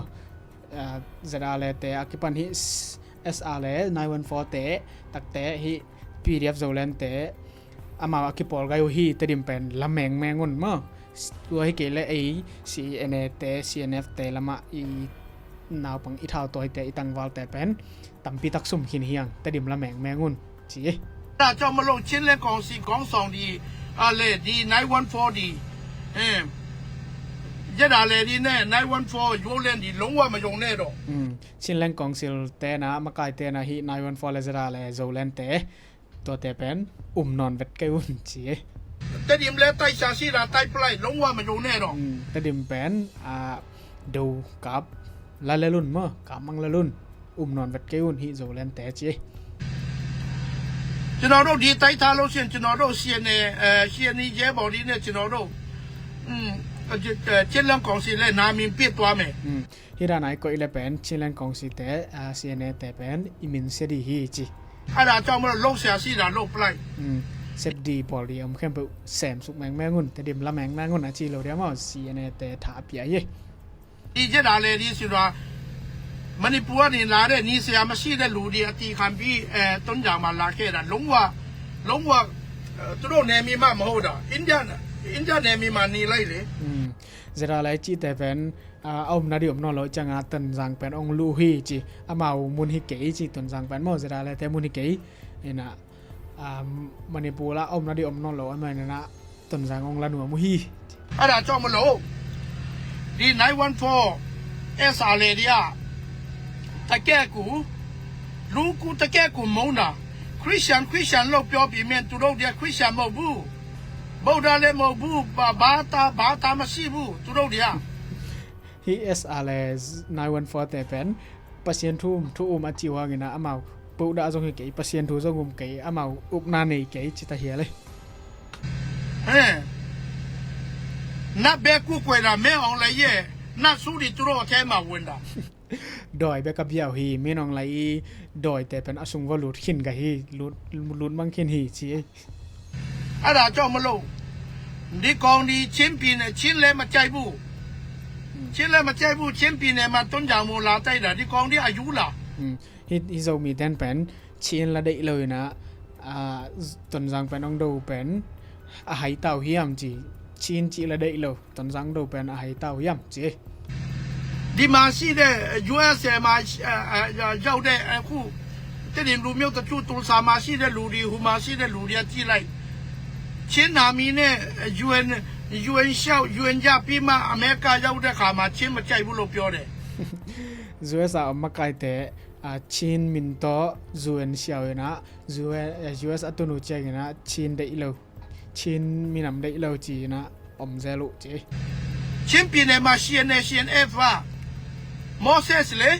A, Z R le te a kipan hi. S R le nine one four te takte hi. PDF Zoland te amau a kipawl gai uh hi. Tedim pen la mengmeng un maw. Tua hi kei le ei CNA te, CNF te lamah i naupang, i thautawi te, i tangval te pen tampi tak sum khin hi hang. Tedim la mengmeng un ci. ဒါကြောင့်မလို့ ချင်းလဲန်းကောင်စီခေါင်းဆောင်တွေ အာ လေ ဒီ nine one four ဒီ အဲ ရစ်တာလေ ဒီနဲ့ nine one four ရုံးလမ်းတွေ လုံးဝမယုံနဲ့တော့။ Chinland Council te na, makai te na hi nine one four le Z R le Zoland te, tuate pen um nawn vet kei un ci. Tedim le တိုက်စရာရှိတာ တိုက်ပလိုက် လုံးဝမယုံနဲ့တော့။ Tedim pen, a, do kap la le lun maw, kap mang le lun. Um nawn vet kei un hi Zoland te ci. ကျွန်တော်တို့ ဒီတိုက်ထားလို့ရှိရင် ကျွန်တော်တို့ CNA, အဲ CNA ရဲဘော်တွေနဲ့ ကျွန်တော်တို့ อืม အဲ ချင်းလဲန်းကောင်စီလည်း နာမည်ပျက်သွားမယ်။ Hi dan a i koih le pen Chinland Council te, a, CNA te pen i min sia ding hi ci. အဲ့ဒါကြောင့်မလို့ လှုပ်စရာရှိတာ လှုပ်ပလိုက်။ Sep dih bawl dih om khempeuh sem suk mengmeng un, Tedim la mengmeng un a ci lo dia maw, C N A te tha a pia hi. Di zia da le di si lua, Manipur a ni la de ni se a ma si de lu di a ti khan pi, eh, Tonzang ma la ke da long wa, long wa, eh, tu do ne mi ma ma ho da. India, India ne mi ma ni lai le. Zia da le ci te pen, a, a om na di om nawn lo ciang a Tonzang pen ong lu hi ci, amau mun hi kei ci, Tonzang pen maw, Zia da le te mun hi kei. Ina, a, Manipur la om na di om nawn lo, amau ina Tonzang ong la nuam uh hi. A da cawm lo. Di nine one four S R A dia. Ta ke ku. Lu ku ta ke ku mo na. Christian, Christian lo pyo pi men tu lo dia Christian mo bu. Bo da le mo bu, ba, ba ta, ba ta ma si bu. Tu lo dia. Hi S R A nine one four te pen Pasian thu um, thu um a ci uh hangin a amau puhdah zong hi kei, Pasian thu zong um kei, amau upna nei kei ci ta hi a le. He. Na be ku kuai la me ong la ye, na su di tu lo te ma wen da. Dawi bek a biau hi, min ong la i dawi te pen a sung va lut khin ka hi, lut, lut mang khin hi ci. A da cawm lo. Di kong di Chin pi ne, Chin le ma cai bu. Chin le ma cai bu, Chin pi ne ma Tonzang mu la tai da, di kong di a yu la. Hi, hi Zomi ten pen Chin la deih lo ina, a, Tonzang pen ong do pen a hai tau hiam ci, Chin ci la deih lo. Tonzang do pen a hai tau hiam ci. Di ma si de U S A ma, eh, eh, ya, yau de, eh, khu. Te din lu miau ta cu Tulsa ma si de lu di, hu ma si de lu di a ci lai. Chin na mi ne, eh, U N, U N siau, U N ya pi ma America yau de kha ma Chin ma cai bu lo pyo de. U S A om ma kai te, a, Chin min to U N siau ina, U S, eh, U S a tunu ciang ina, Chin deih lo. Chin minam deih lo ci ina om zel uh ci. Chin pi ne ma C N A, C N F a. Moses le.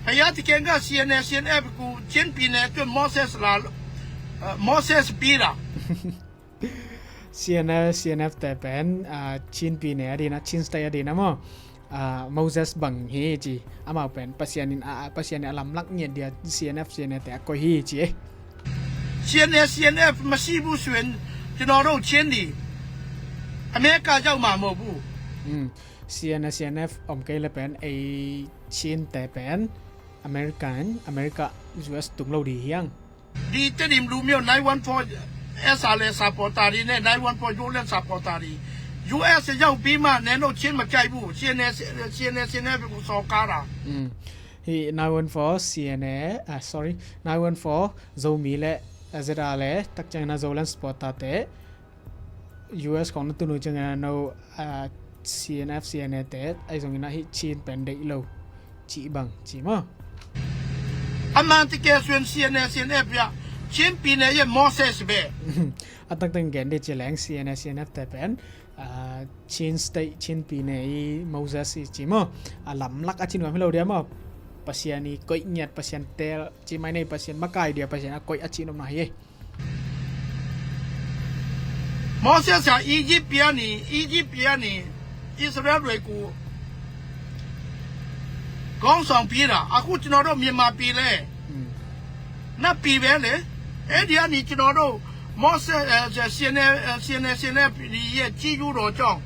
Haya ti ken ga C N A, C N F ku Chin pi ne tun Moses la, eh, Moses pi la. C N A, C N F te pen, ah, Chin pi ne a dina, Chin state a dina maw. Ah, Moses bang hi ci, amau pen Pasian in a, Pasian in a lamlak ngiat dia C N F, C N A te a koih hi ci. C N A, C N F ma si bu suen, ci no do Chin di. America yau ma mo bu. Hmm. C N A, C N F om kei le pen, ei Chin te pen, American, America, U S tung lo di hiang. Di te dim lu miau nine one four S R A supporter di ne, nine one four U N supporter di. U S yau pi ma ne no Chin ma cai bu, C N A, C N A, C N A ku so kara. Hmm. Hi nine one four C N A, ah, sorry, nine one four Zomi le, ah, Z R le, tak ciang na Zoland supporter te. U S khong na tunu ciang ina no, ah, C N F, C N A te, ai zong ina hi Chin pen deih lo. Ci bang, ci maw. Aman ti ke suen C N A, C N F ya. Chin pi ne ye Moses be. A tak teng gen de ci leng C N A, C N F te pen. Ah, Chin state, Chin pi ne i Moses i ci maw. A lamlak a ci nuam hi lo dia maw. Pasian i koih ngiat, Pasian tel, ci mai nei Pasian makai dia, Pasian a koih a ci nuam na hi. Moses a Egypt pia ni, Egypt pia ni, Israel rui ku. Kong song pi da, a khu ci no do Myanmar pi le. Hmm. Na pi ve le. E dia ni ci no do. Moses, eh, C N A, eh, C N A, C N A pi ye ci yu do cong.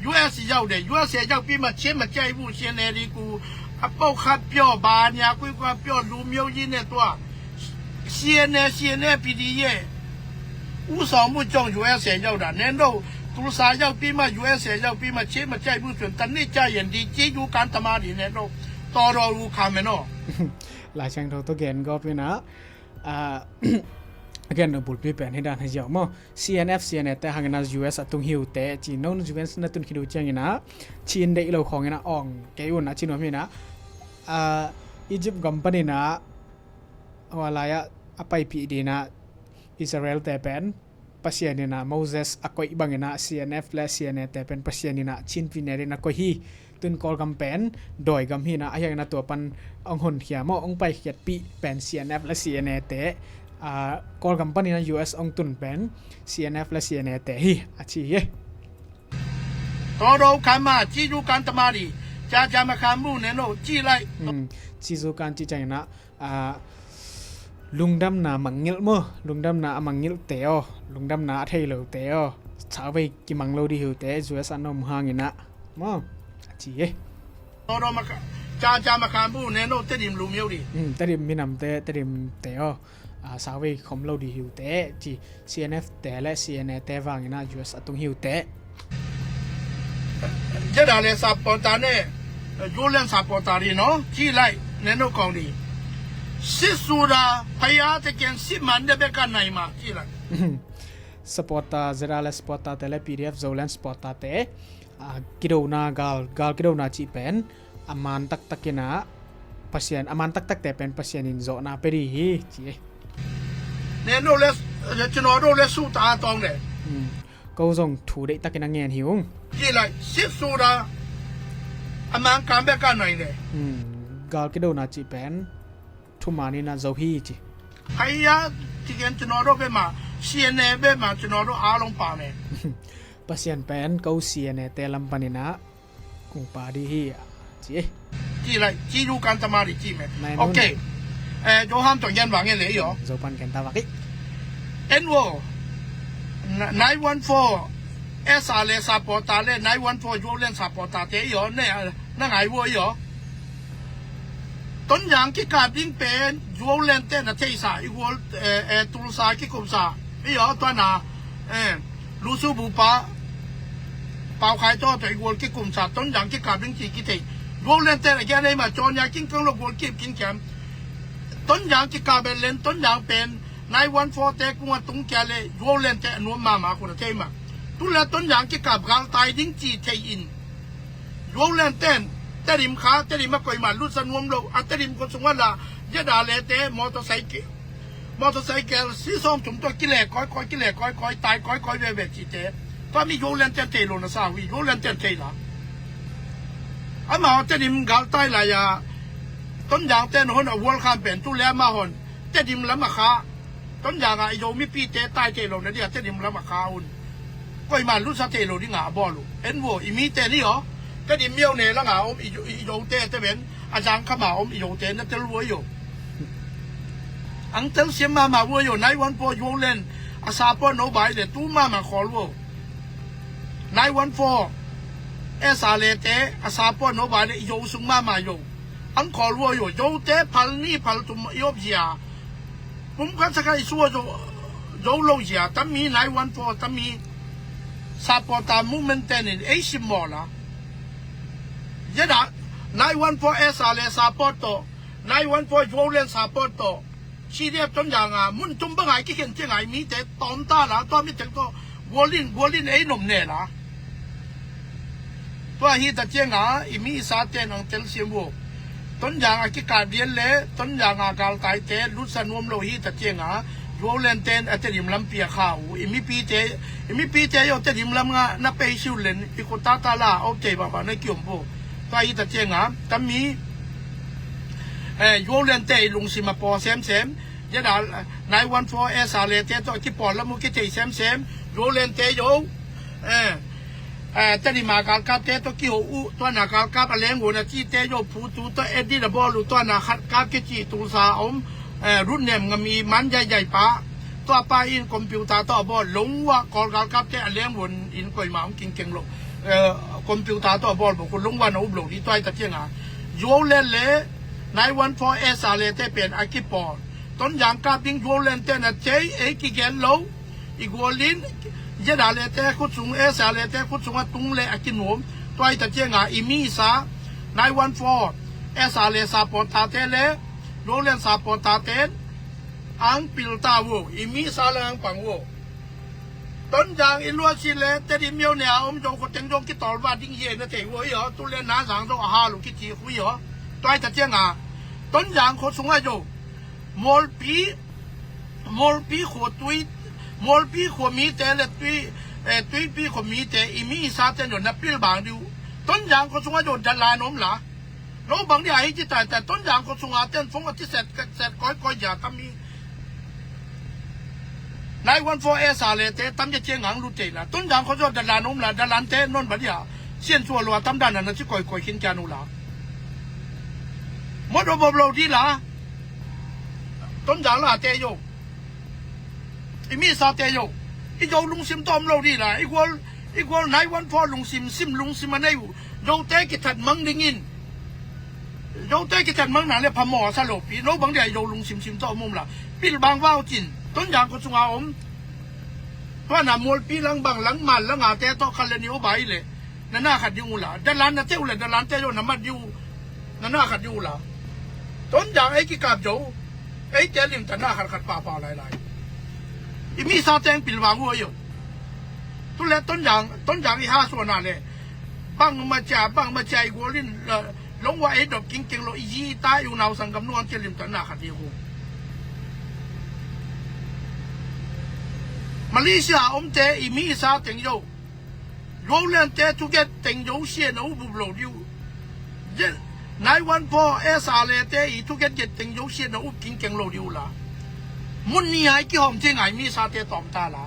U S yau de, U S yau pi ma cien ma cai bu C N A di ku. A pau khat pio ba nia kui khat pio lu miau yi ne tua. C N A, C N A pi di ye. U song bu cong U S yau da. Nen do. Tulsa yau pi ma U S yau pi ma cien ma cai bu cun. Tan ni cai yen di ci yu kan tama di nen do. To do u kame no. Lai Siangtho to gen gawp ina. Ah, gen no bulpi pen hi dan hi ziau maw. C N F, C N A te hangina U S a tung hiu te ci no U S na tun khidu ciangina Chin deih lo khongina ong kei un a ci nuam hina. Ah, Egypt gam panina hua lai-ah a paipih dina Israel te pen Pasian ina Moses a koih bangina C N F le C N A te pen Pasian ina Chin pi ne dina koih hi. Tun Kawlgam pen dawi gam hina a hiangina tua pan ong honkhia maw ong paikhiatpih pen C N F le C N A te. Ah, Kawlgam panina U S ong tun pen C N F le C N A te hi a ci hi. To do khan ma ci zu kan tamari. Ca ca ma khan mu ne no ci lai. Hmm, ci zu kan ci ciangina, ah, Lungdamna mangngilh maw? Lungdamna a mangngilhte aw, lungdamna a thei lote aw, sauvei kimang lo dih hi uh teh, U S a na om hangin ah maw? A ci hi. Caca makan bu ne no Tedim lu miau di. Tedim minamte, Tedimte aw, a, sauvei khom lo dih hi uh teh ci. C N F te le C N A te vangin ah U S a tung hi uh teh. Zeda le supporter ne, Julian supporter di no ci lai ne no kong di. Sisuda paya te ken siman de beka nai ma ci lai. Supporter, Zeda le supporter te le P D F Zoland supporter te, a, kidona gal, gal kidona cih pen a man taktakin ah Pasian, a man taktakte pen Pasian in zawhna pe dih hi ci. Ne no le, cino do le su ta tong le. Ko zong thu deihtakin a ngen hi ung. Ci lai, sisuda a man kam beka nai le. Gal kidona cih pen thuman in a zo hi ci. Haiya, tiken cino do be ma, C N A be ma, cino do a long pa me. Pasian pen ko C N A te lam panin ah kung pa dih hi ci. Ci lai, ci lu kan tama di ci me. Ok. Johan to yan wang le yo. Zo pan ken ta wak i. En wo. Nine one four S R le supporter le nine one four Julian supporter te yo ne, na ngai wo yo. Tonzang kikap ding pen Julian te na theisa i gual, eh, eh, Tulsa kikumsa. I yo tua na, eh, Lusu bupa Pau Khai to to i gual kikumsa Tonzang kikap ding ci kithei. Julian te na kia nei ma Jonya kin kang lo gual kip kin kiam. Tonzang kikap ben len Tonzang pen nine one four te kung a tung kia le Julian te nuam mama kuna thei ma. Tu le Tonzang kikap gal tai ding ci thei in. Julian ten, Tedim kha, Tedim a koima lutsa nuam lo, a Tedim ko sunga la, Zeda le te, motorcycle, motorcycle, si sawm tum to kile koi koi, kile koi koi, tai koi koi veve ci te. Tua mi Julian ten thei lo na sa hui, Julian ten thei la. Ama Tedim gal tai la ya, Tonzang ten hon a World Cup pen tu le ama hon, Tedim lam a kha. Tonzang a i Zo mipite tai thei lo na dia Tedim lam a kha un. Koima lutsa thei lo ding a bawl uh. En vo i mite ni aw. Tedim miau ne lang a om i Zo, i Zote te ben. A zang kham a om i Zote na tel vo i aw. Ang tel siam mama vo i aw. Nine one four Zo len a support no bai le tu mama khawl vo. Nine one four S R le te a support no bai le i Zo sung mama i aw. Ang khawl vo i aw. Zote phal ni phal tum i op zia. Pumkhat sakha i sua zo, zo lo zia, tami nine one four, tami supporter movement ten in ei simmawh la. Zeda, nine one four S R le support to, nine one four Zoland support to, C D F Tonzang a, mun tum bang a i kikhen ciang a i mite tawm ta la, tua mi teng to, gualin, gualin ei nom ne la. Tua hi ta cianga, i mi i sa ten ang tel siam uh. Tonzang a kikap lian le, Tonzang a galtaite, lutsa nuam lo hi ta cianga, Zoland ten a Tedim lampi a kha uh. I mipite, i mipite yo Tedim lam nga na pei siu len, i kutata la, ok baba na kiom uh. Tua hi ta cianga, tami, eh, Zoland te i lungsim a paw semsem, Zeda, nine one four S R le te to kipawl lam uh kithei semsem, Zoland te yo, eh, Eh, Tedim a galkapte tawh kiho uh, tuana galkap a lengvun a cite yo phutu tawh edit a bawl uh, tuana khat kap kici Tulsa a om, eh, Rutnem ngam i man zaizai pa, tua pa in computer tawh a bawl, longua Kawl galkapte a lengvun in koima om kingkeng lo, eh, computer tawh a bawl bawk uh, longua na up lo dih tua hi ta cianga. Zoland le nine one four S R le te pen a kipawl. Tonzang kap ding Zoland te na cei ei kigen lo. I gualin, Zeda le te khut sung, S R le te khut sung a tung le a kinuam. Tua hi ta cianga i mi i sa, nine one four, S R le supporter te le, Zoland supporter te, ang pil ta uh, i mi i sa le ang pang uh. Tonzang i luat si le, Tedim miau ne a om zong khoteng zong kitawlva ding hi na thei uh i aw, tu le na zang zong a hal uh kici uh i aw. Tua hi ta cianga, Tonzang khot sung a zong, Mualpi, Mualpi khua tui, Mualpi khua mite le tui, eh, Tuipi khua mite, i mi i sa ten zong na pil bang dih uh. Tonzang khua sungah zong dalan om la. Lo bang dih a hi ci tai tai, Tonzang khua sungah ten fong a ci set, set koi koi zia tam hi. Nine one four S R le te tam zia ciang ang lu tei la. Tonzang khua sungah dalan om la, dalan te non ba dih a. Sian sua lua tam dan a na ci koi koi khin kia nu la. Mawtaw bawm lo dih la. Tonzang late yo, i misate yo, i Zo lungsim tawh om lo dih la, i gual, i gual nine one four lungsim, sim lungsim a nei uh, Zote kithat mang dingin, Zote kithat mang na le phamawh a sa lopi, no bang dia i Zo lungsim sim tawh om om la, pilvang vau cin, Tonzang khuasung a om, tua na mualpi lang bang lang mal lang a te tawh khat le ni o bai le, na na khat ding uh la, dalan na te uh le, dalan te yo na mat ding uh, na na khat ding uh la. Tonzang ei kikap zo, ei te limta na khat khat papa lai lai. I misa teng pilvang uh a yo. Tu le Tonzang, Tonzang i ha suana le, bang ma cia, bang ma cia i gual in, eh, long wa ei dop king keng lo i yi ta i u nau sanggam nuan te limta na khat ding uh. Malaysia om te i misa teng yo. Lowland te thuget teng zo sia na up up lo ding uh. Nine one four S R le te i thuget get teng zo sia na up king keng lo ding uh la. Mun ni ai kihawm thei ngai misa te tawm ta la.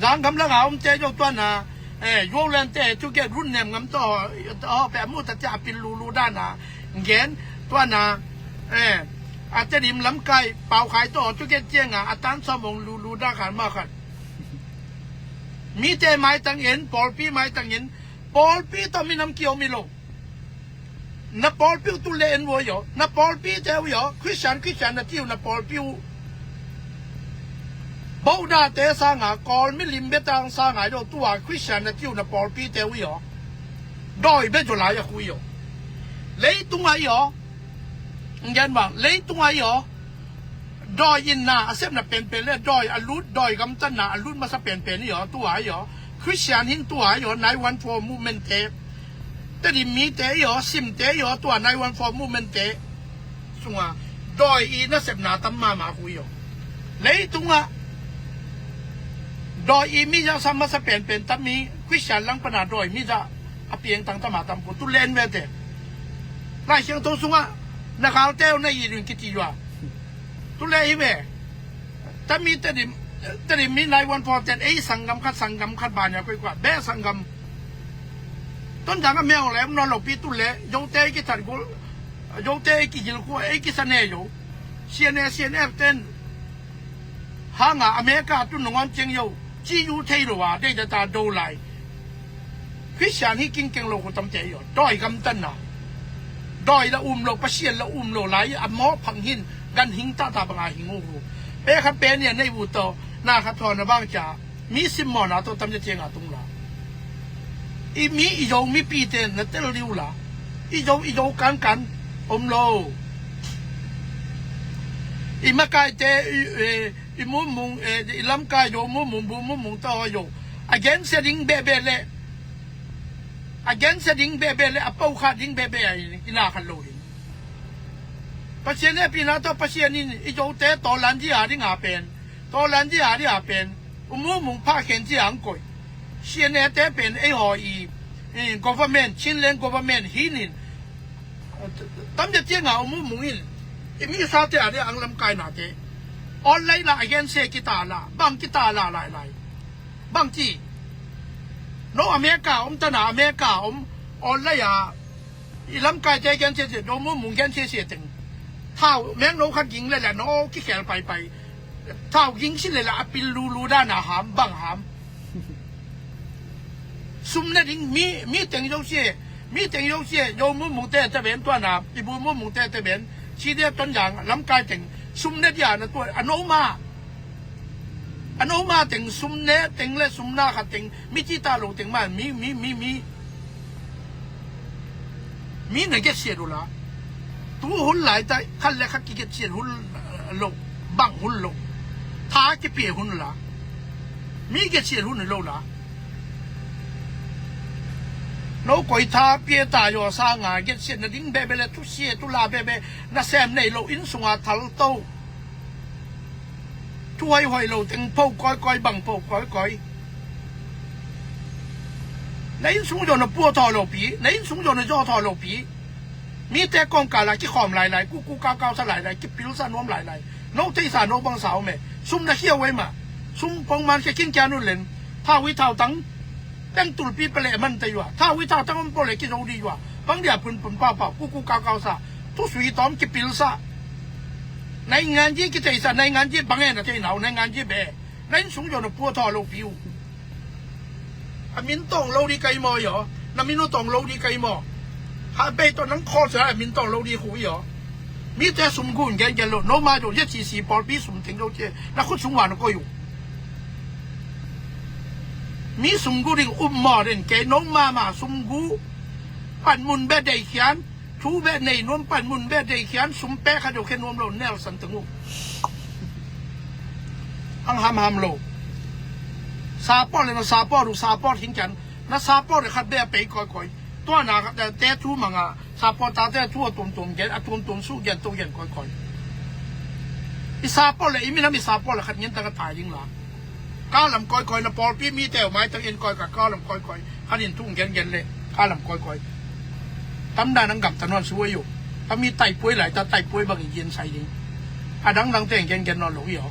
Zang gam la ga om te zo tua na, eh, Lowland te thuget run nem ngam tawh, tawh pe mu ta te a pil lu lu da na. Ngen, tua na, eh, a te dim lam kai, pau khai tawh thuget ciang a, a tan sawm ong lu lu da khan ma khan. Mite maitang in, pawlpi maitang in, pawlpi tawh minam kiom i lo. Na pawlpi uh tu le en uh a yo, na pawlpi te uh yo, Christian, Christian na ti uh na pawlpi uh. Buddha te sanga, Kawl milim betang sanga yo, tua Christian na ti uh na pawlpi te uh yo. Dawi be zo lai a khu yo. Leitung a yo. Ngen bang, leitung a yo. Dawi in na a sepna penpen le dawi a lut, dawi gamtatna a lut masa penpen i aw, tua i aw. Christian hin tua i aw, nine one four movement te. Tedim mite i aw, simte i aw, tua nine one four movement te. Sunga dawi i nasepna tam mama khu i aw. Leitunga dawi i mi zah sa masa penpen tam mi, Christian lang pana dawi mi zah a piangtang tam a tam khu tu len ve te. Lai Siangtho sunga na galte uh na i ring kiti yua. Tu le hi ve. Tami Tedim, Tedim mi nine one four ten, ei sanggam khat, sanggam khat banya koi kua be sanggam. Tonzang a mel le om nawn lo pi tu le, Zote i kithat gul, Zote i kigil kua, ei kisa ne yo. C N A, C N F ten. Hanga America tu nungon ciang yo. Ci yu thei lo a, dei da ta do lai. Christian hi kingkeng lo ko tamte yo. Dawi gamtatna. Dawi la um lo, Pasian la um lo lai, a mawh phang hin, gan hing tata banga hing uh. Pe khat pe nia nei uh to, na khat thawn a bang cia. Mi simmawhna to tamte cianga tung la. I mi i zo mipite na tel dih uh la. I zo, i zo kankan om lo. I makaite, i, i, i mumung, eh, i lamkai yo, mumung, bu mumung ta yo. A gensia ding bebe le. A gensia ding bebe le, a pau khat ding bebe a i, i na khat lo ding. Pasian e pina to Pasian in, i Zote tawlan di a ding a pen. Tawlan di a ding a pen. U mumung pha khen di a ang koi. C N A te pen ei haw i, i government, Chinland government, hinin. Tam de tianga u mumung in. I mi sa te a ding ang lamkai na te. Online la a gensia kita la, bang kita la lai lai. Bang ci. No America om tana America om online a. I lamkaite gen sia sia, no mumung gen sia sia teng. Thau meng no khat ging le la no kikhel pai pai. Thau ging si le la a pil lu lu dana ham bang ham. Sum na ding mi, mi teng zo sia, mi teng zo sia, yo mumung te te ben tuana, i bu mumung te te ben. Si de Tonzang lamkai teng. Sum na dia na tua, a no ma. A no ma teng sum ne teng le sum na khat teng mi ci ta lo teng ma mi, mi, mi, mi. Mi na get siat uh la. Tu hun lai ta khat le khat ki get siat hun lo. Bang hun lo. Tha ki pia hun la. Mi get siat hun lo la. No koi tha pia ta yo sa nga get siat na ding bebe le tu sia tu la bebe na sem nei lo in sunga thal to. Thu hoihhoih lo teng pho kawikawi bang pho kawikawi. Na innsung zaw na pua thaw lo pi, na innsung zaw na zaw thaw lo pi. Mite kawngkal ah kikhawm lailai, kuku kaukau sa lailai, kipilsa nuam lailai. No theisa no bangsa om e. Sum na khia uh ei mah. Sum pongman kia khin kia nu len. Thau i thau tang. Peng tulpi pale man te yua. Thau i thau tang om pole kizo di yua. Bang dia punpun paupau, kuku kaukau sa. Thusui tawm kipilsa. Naingan ji kiteisa, naingan ji bang e na thei nau, naingan ji be. Na inn sung jo na pua thaw lo piu. A min tawng lo di kai maw i aw? Na min uh tawng lo di kai maw? Ha bei tawh nang khawl sia a min tawng lo di khu i aw? Mite sum gun gen gen lo, no ma jo Z C C pawlpi sum teng lo cia na khut sung wan a koi uh. Mi sum gu ding um maw den kei, no ma ma sum gu. Pan mun be dei khian, thu be nei nuam, pan mun be dei khian, sum pe kha jo khe nuam lo, Nelson teng uh. Ang ham ham lo. Support le na support uh, support hing khian. Na support le khat be a pei koi koi. Tua na khat te thu manga, support ta te thu a tuam tuam gen, a tuam tuam su gen to gen koi koi. I support le, i minam i support le khat ngen ta ka tai ding la. Ka lam koi koi na pawlpi mite uh mai tang in koi ka, ka lam koi koi. Khat in thu gen gen le, ka lam koi koi. Tam dan ang gam ta nuan su ayo. Tam mi tai puai lai ta tai puai bang i gen sai ding. A dang dang teng gen gen nuan lo i aw.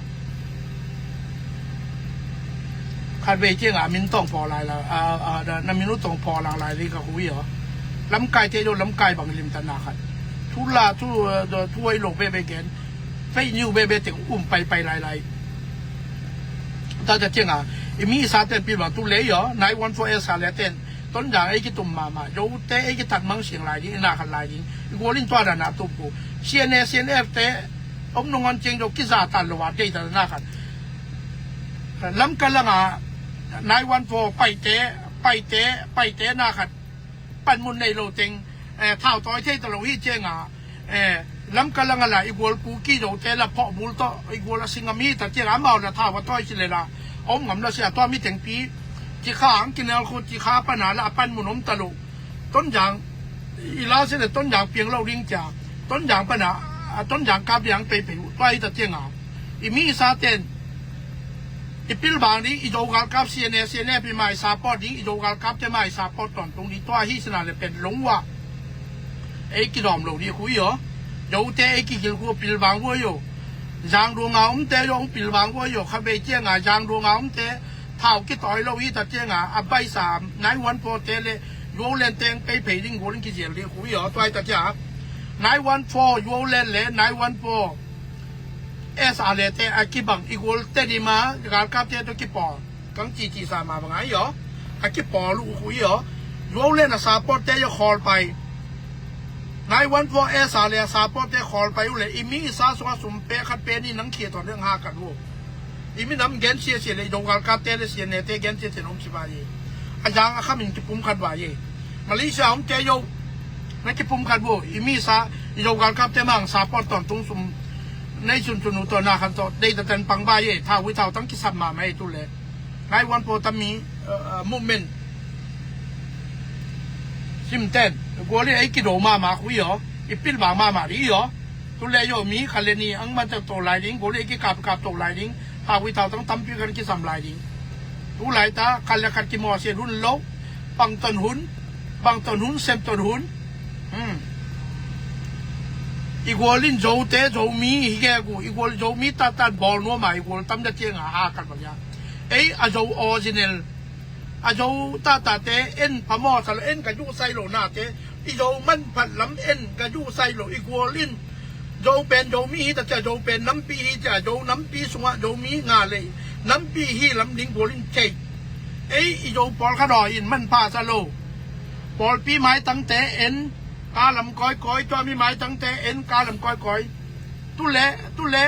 Khat vei ciang a min tawng paw lai la, a, a, na min uh tawng paw lang lai li ka hu i aw. Lamkai te do lamkai bang lim ta na khat. Thu la, thu, a, thu ai lo be be gen. Fake news be be teng um pai pai lai lai. Ta ta ciang a, i mi i sa ten pil bang tu le i aw. Nine one four S a le ten. Tonzang ei kitum mahmah. Zote ei kitat mang siang lai ding, i na khat lai ding. I gual in tua dan a tup ku. C N A, C N F te om nung on ciang zo kiza tan lo a dei ta na khat. Lamka langa nine one four paite, paite, paite na khat. Panmun nei lo teng, eh, thau tawi thei ta lo hi ciang a, eh, Lamka langa la i gual Kuki Zote la phawh bul tawh i gual a sing ngam hi ta ciang a, amau la thau a tawi ci le la om ngam lo sia, tua mi tengpi ci kha ang kinel khu ci kha pana la a panmun om ta lo. Tonzang i la si le Tonzang piang lo ding cia. Tonzang pana, a Tonzang kap diang pei pei uh tua hi ta ciang a. I mi i sa ten i pilbang ding, i Zo galkap C N A, C N A pi mai support ding, i Zo galkap te mai support tawntung ding, tua hi sina le pen longua. Ei kidawm lo ding khu i aw. Zote ei kigil khu pilbang vua i aw. Zangdua nga omte zong pilbang vua i aw. Kha vei ciang a Zangdua nga omte thau kitawi lo hi ta ciang a, a baisa nine one four te le Yuolen teng pei pei ding gual in kizial ding khu i aw. Tua hi ta ciang a nine one four Yuolen le nine one four S R le te a kibang i gual te di ma galkap te to kipawl. Kang ci ci sa ma bang a i aw. A kipawl uh khu i aw. Yuolen a support te i aw khawl pai. Nine one four S R le a support te khawl pai uh le i mi i sa sung a sum pe khat pe ni nang khia tawn ding ha kan uh. I minam gen sia sia le i Zo galkap te le C N A te gen sia sia nong ci ba i. A zang a kham in kipum khat ba i. Malaysia om te yo. Na kipum khat bo, i mi sa, i Zo galkap te mang support tawntung sum. Nei sun sun u to na khan to, dei ta ten pang ba ye, thau wi thau tang kisam ma mai tu le. Nine one four tam mi, uh, uh, movement. Sim ten, gual i ei kido ma ma khu i aw, i pil bang ma ma di i aw. Tu le yo mi kha le ni ang man ta to lai ding, gual i ei kikap kap to lai ding, thau wi thau tang tampi kan kisam lai ding. Tu lai ta khat le khat kimawh sia hun lo. Bang ton hun, bang ton hun, sem ton hun. Hmm. I gual in Zote, Zomi hi gegu, i gual Zomi tatan bawl nuam a, i gual tam da ciang a, a kal bang ya. Ei a Zo original, a Zo tata te en phamawh sa lo, en ka juh sai lo na te, i Zo manphat lam en ka juh sai lo, i gual in Zo pen Zomi hi ta cia, Zo pen nampi hi cia, Zo nampi sungah Zomi nga lei nampi hi lam ding gual in cei. Ei i Zo pawlkhat aw in manpha sa lo. Pawlpi maitangte en ka lam kawikawi, tua mi maitangte en ka lam kawikawi. Tu le, tu le.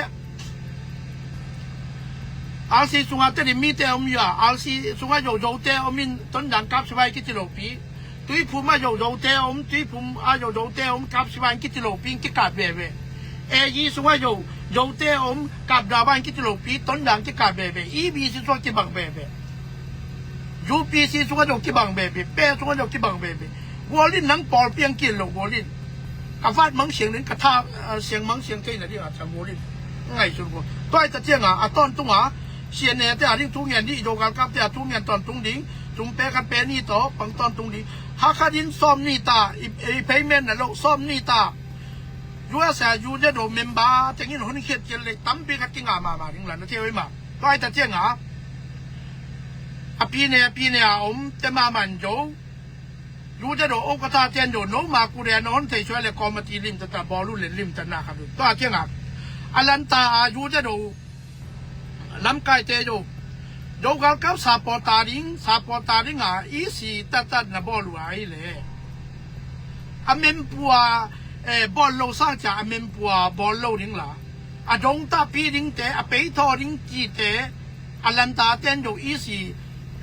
R C sungah teni mite om ya, R C sungah Zo Zote om in Tonzang kap sivai kici lopi. Tuiphum a Zo Zote om, Tuiphum a Zo Zote om, kap sivan kiti lopi in kikap veve. A G sung a Zo Zote om, kap davan kiti lopi, Tonzang kikap veve. E B C sung a kibang veve. U P C sung a Zo kibang veve. Pe sung a Zo kibang veve. Gual in nang pawlpi ang kil lo gual in. Ka vat mang siang ning ka tha, ah, siang mang siang kei na ding a tha gual in. Ngai sun gual. Tua i ta ciang a, a tawntung a, C N A te a ding thu ngen ding, i Zo galkap te a thu ngen tawntung ding. Tum pe khat pe ni tawh pang tawntung ding. Hakha din sawm ni ta, i, i payment na lo sawm ni ta. U S A U Z O member tengin hun khiat cian le tampi khat kinga mahmah ding la na thei oi mah. Tua i ta ciang a, a pine, a pine a om te mahmah in zo. U Z O o ka ta cian zo no ma ku le na hon thei suai le committee lim ta ta bawl uh le lim ta na khat uh. Tua ciang a, Atlanta a U Z O lamkaite uh, U galkap supporter ding, supporter ding a, i si tattat na bawl uh a hi leh, a mempua, eh, bawl lo sang cia a mempua bawl lo ding la, a dong tahpih dingte, a peithaw ding cite, Atlanta ten uh i si,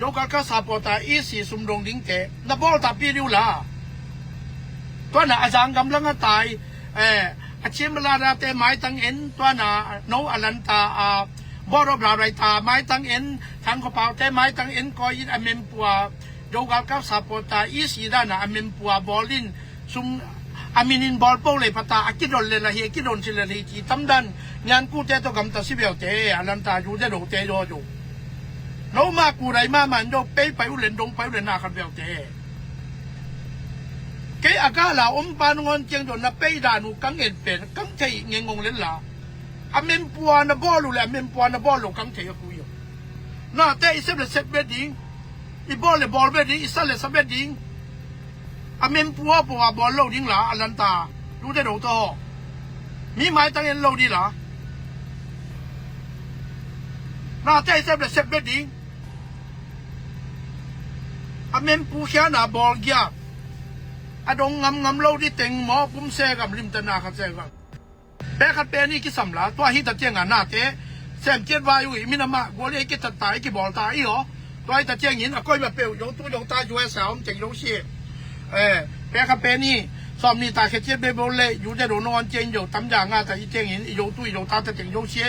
U galkap supporter i si sumdong dingte na bawl tahpih ding uh la. Tua na a zang gamlang a tai, eh, a cim lada te maitang en, tua na no Atlanta a Board of Director maitang en, Thang Khaw Pau te maitang en koi in a mempua, U galkap supporter i si dan a a mempua bawl in, sum a min in bawl po lei pata a kidon le la hi, a kidon si le la hi ci tam dan. Nyan kute tawh gamta si beu te, Atlanta U Z O te daw daw. No ma ku dai ma man daw pei pai uh len dong pai uh len na khat beu te. Kei a gala om pa nangawn ciang daw na pei dan uh kang en pen kang thei ngengong len la. A mempua na bawl uh le a mempua na bawl lo kang thei a ku yo. Nate i sep le sep bet ding, i bawl le bawl bet ding, i sa le sa bet ding. A mempua pua bawl lo ding la, Atlanta U Z O tawh mi maitang en lo ding la. Nate i sep le sep bet ding. A mempu khiana bawl giak, a dong ngamngam lo ding teng maw, pum se gam limtana khat se gam. Pek khat pen i kisam la, tua hi ta cianga nate sem ciat vai uh i minamah gual i kitatta i kibawlta i aw. Tua hi ta ciangin a koima peuh, yo tu yo ta, U S a om teng yo si. Eh, pek khat pen i sawm ni ta khe ciat bebo le U Z O nangawn ciang yo tam janga ta i ciangin i yo tu i yo ta ta teng yo si.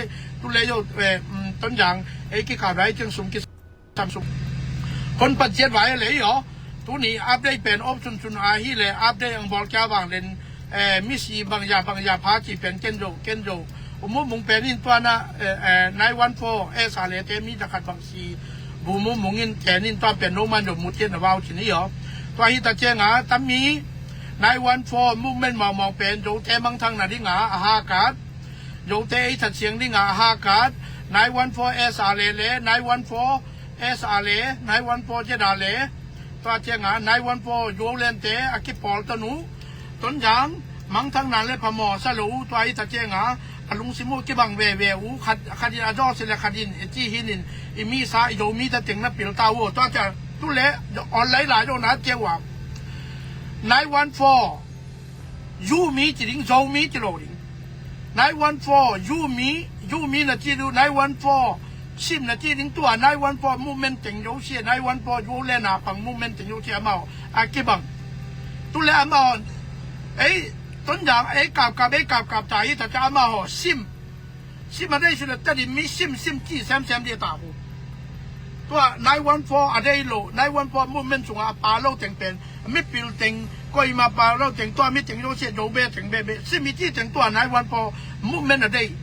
Tu le yo, eh, mm, ton jang ei kikau dai ciang sum ki Samsung. Kon pan ciat vai le i aw. Tuni update pen op sunsun a hi le update ang bawl kia vang len, eh, misi bangya bangya pha ci pen ken zo ken zo. Umu mung pen in tua na, eh, eh, nine one four S R le te mi ta khat bang si. Bu mu mung in ten in tua pen no man zo mu ciat na vau ci ni aw. Tua hi ta cianga tam mi nine one four movement mau mau pen zo te mangthang na dinga a hakat. Zo te ei that siang dinga a hakat. Nine one four S R le le nine one four S R le, nine one four Z R le, tua cianga nine one four Zoland te a kipawl ton uh. Ton jang mangthang nan le phamawh sa lo uh, tua hi ta cianga a lungsim uh kibang veve uh, khat, khat in a zawh si le khat in e ci hin in i mi sa i Zomi ta teng na pil ta uh. Tua cia tu le online lai dona cia uh a nine one four Zomi ci ding, Zomi ci lo ding. Nine one four Zomi, Zomi na ci ding, nine one four Sim na ci ding, tua nine one four movement teng zo sia, nine one four Zoland a pang movement teng zo sia amau a kibang. Tu le amau ei ton jang ei kapkap ei kapkap ta hi ta ca amau Sim Sim a dei sile tadi mi sim sim ci semsem di ta ku. Tua nine one four a dei lo, nine one four movement sunga a pa lo teng pen, mipil teng, koima pa lo teng, tua mi teng lo sia do be teng be be. Sim i ci teng tua nine one four movement a dei.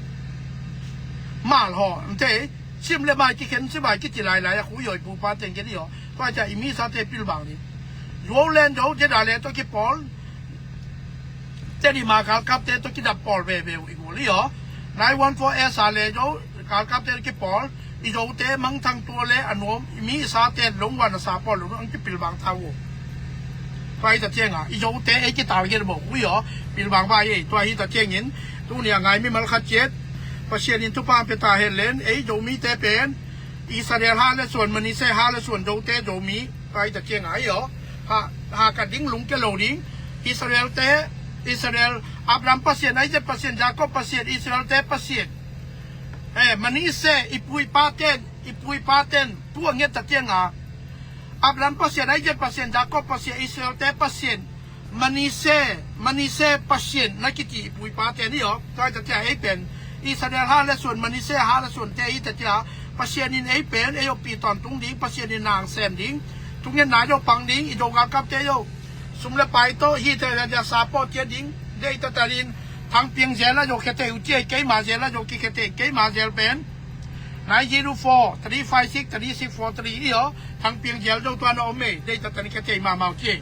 Mal ho, nte, sim le mai ki khen si bai ki ci lai lai a ku yoi pu pa teng ke di ho. Tua ca i mi sa te pil bang di. Zoland zo, Zeda le to ki pol. Teni ma galkapte to kidap pawl veve uh i gul i aw. Nine one four S R le zo galkapte kipawl i zote mangthang tua le a nuam i mi i sate longwan a sa pawl lo ang kipilvang ta uh. Tua hi ta cianga i zote ei kital gen bo uh i aw. Pilvang vai ei tua hi ta ciangin tunia ngai mimal khat ciat Pasian in thupha pia ta hen len ei Zomite pen Israel ha le suan Manise ha le suan zote Zomi pai ta cianga i aw. Ha, ha ka ding lungke lo ding. Israel te, Israel, Abraham Pasian, Isaac Pasian, Jacob Pasian, Israel te Pasian. Eh, Manise i pu i pa ten, i pu i pa ten tua nget ta cianga Abraham Pasian, Isaac Pasian, Jacob Pasian, Israel te Pasian. Manise, Manise Pasian na kiti i pu i pa te ni aw. Tua hi ta cia ei pen Israel ha le suan, Manise ha le suan te hi ta cia Pasian in ei pen ei oppi tawntung ding, Pasian in nang sem ding. Thungen nai lo pang ding, i do galkapte yo. Sum le pai to hi te cia sa pawh cia ding. Dei ta ta din Thangpiang zel a yo khe te uh cia, keima zel a yo ki khe te, keima zel pen nine zero four three five six three six four three i aw. Thangpiang zel do tua na om ei, dei ta ta din khe te ma mau cia.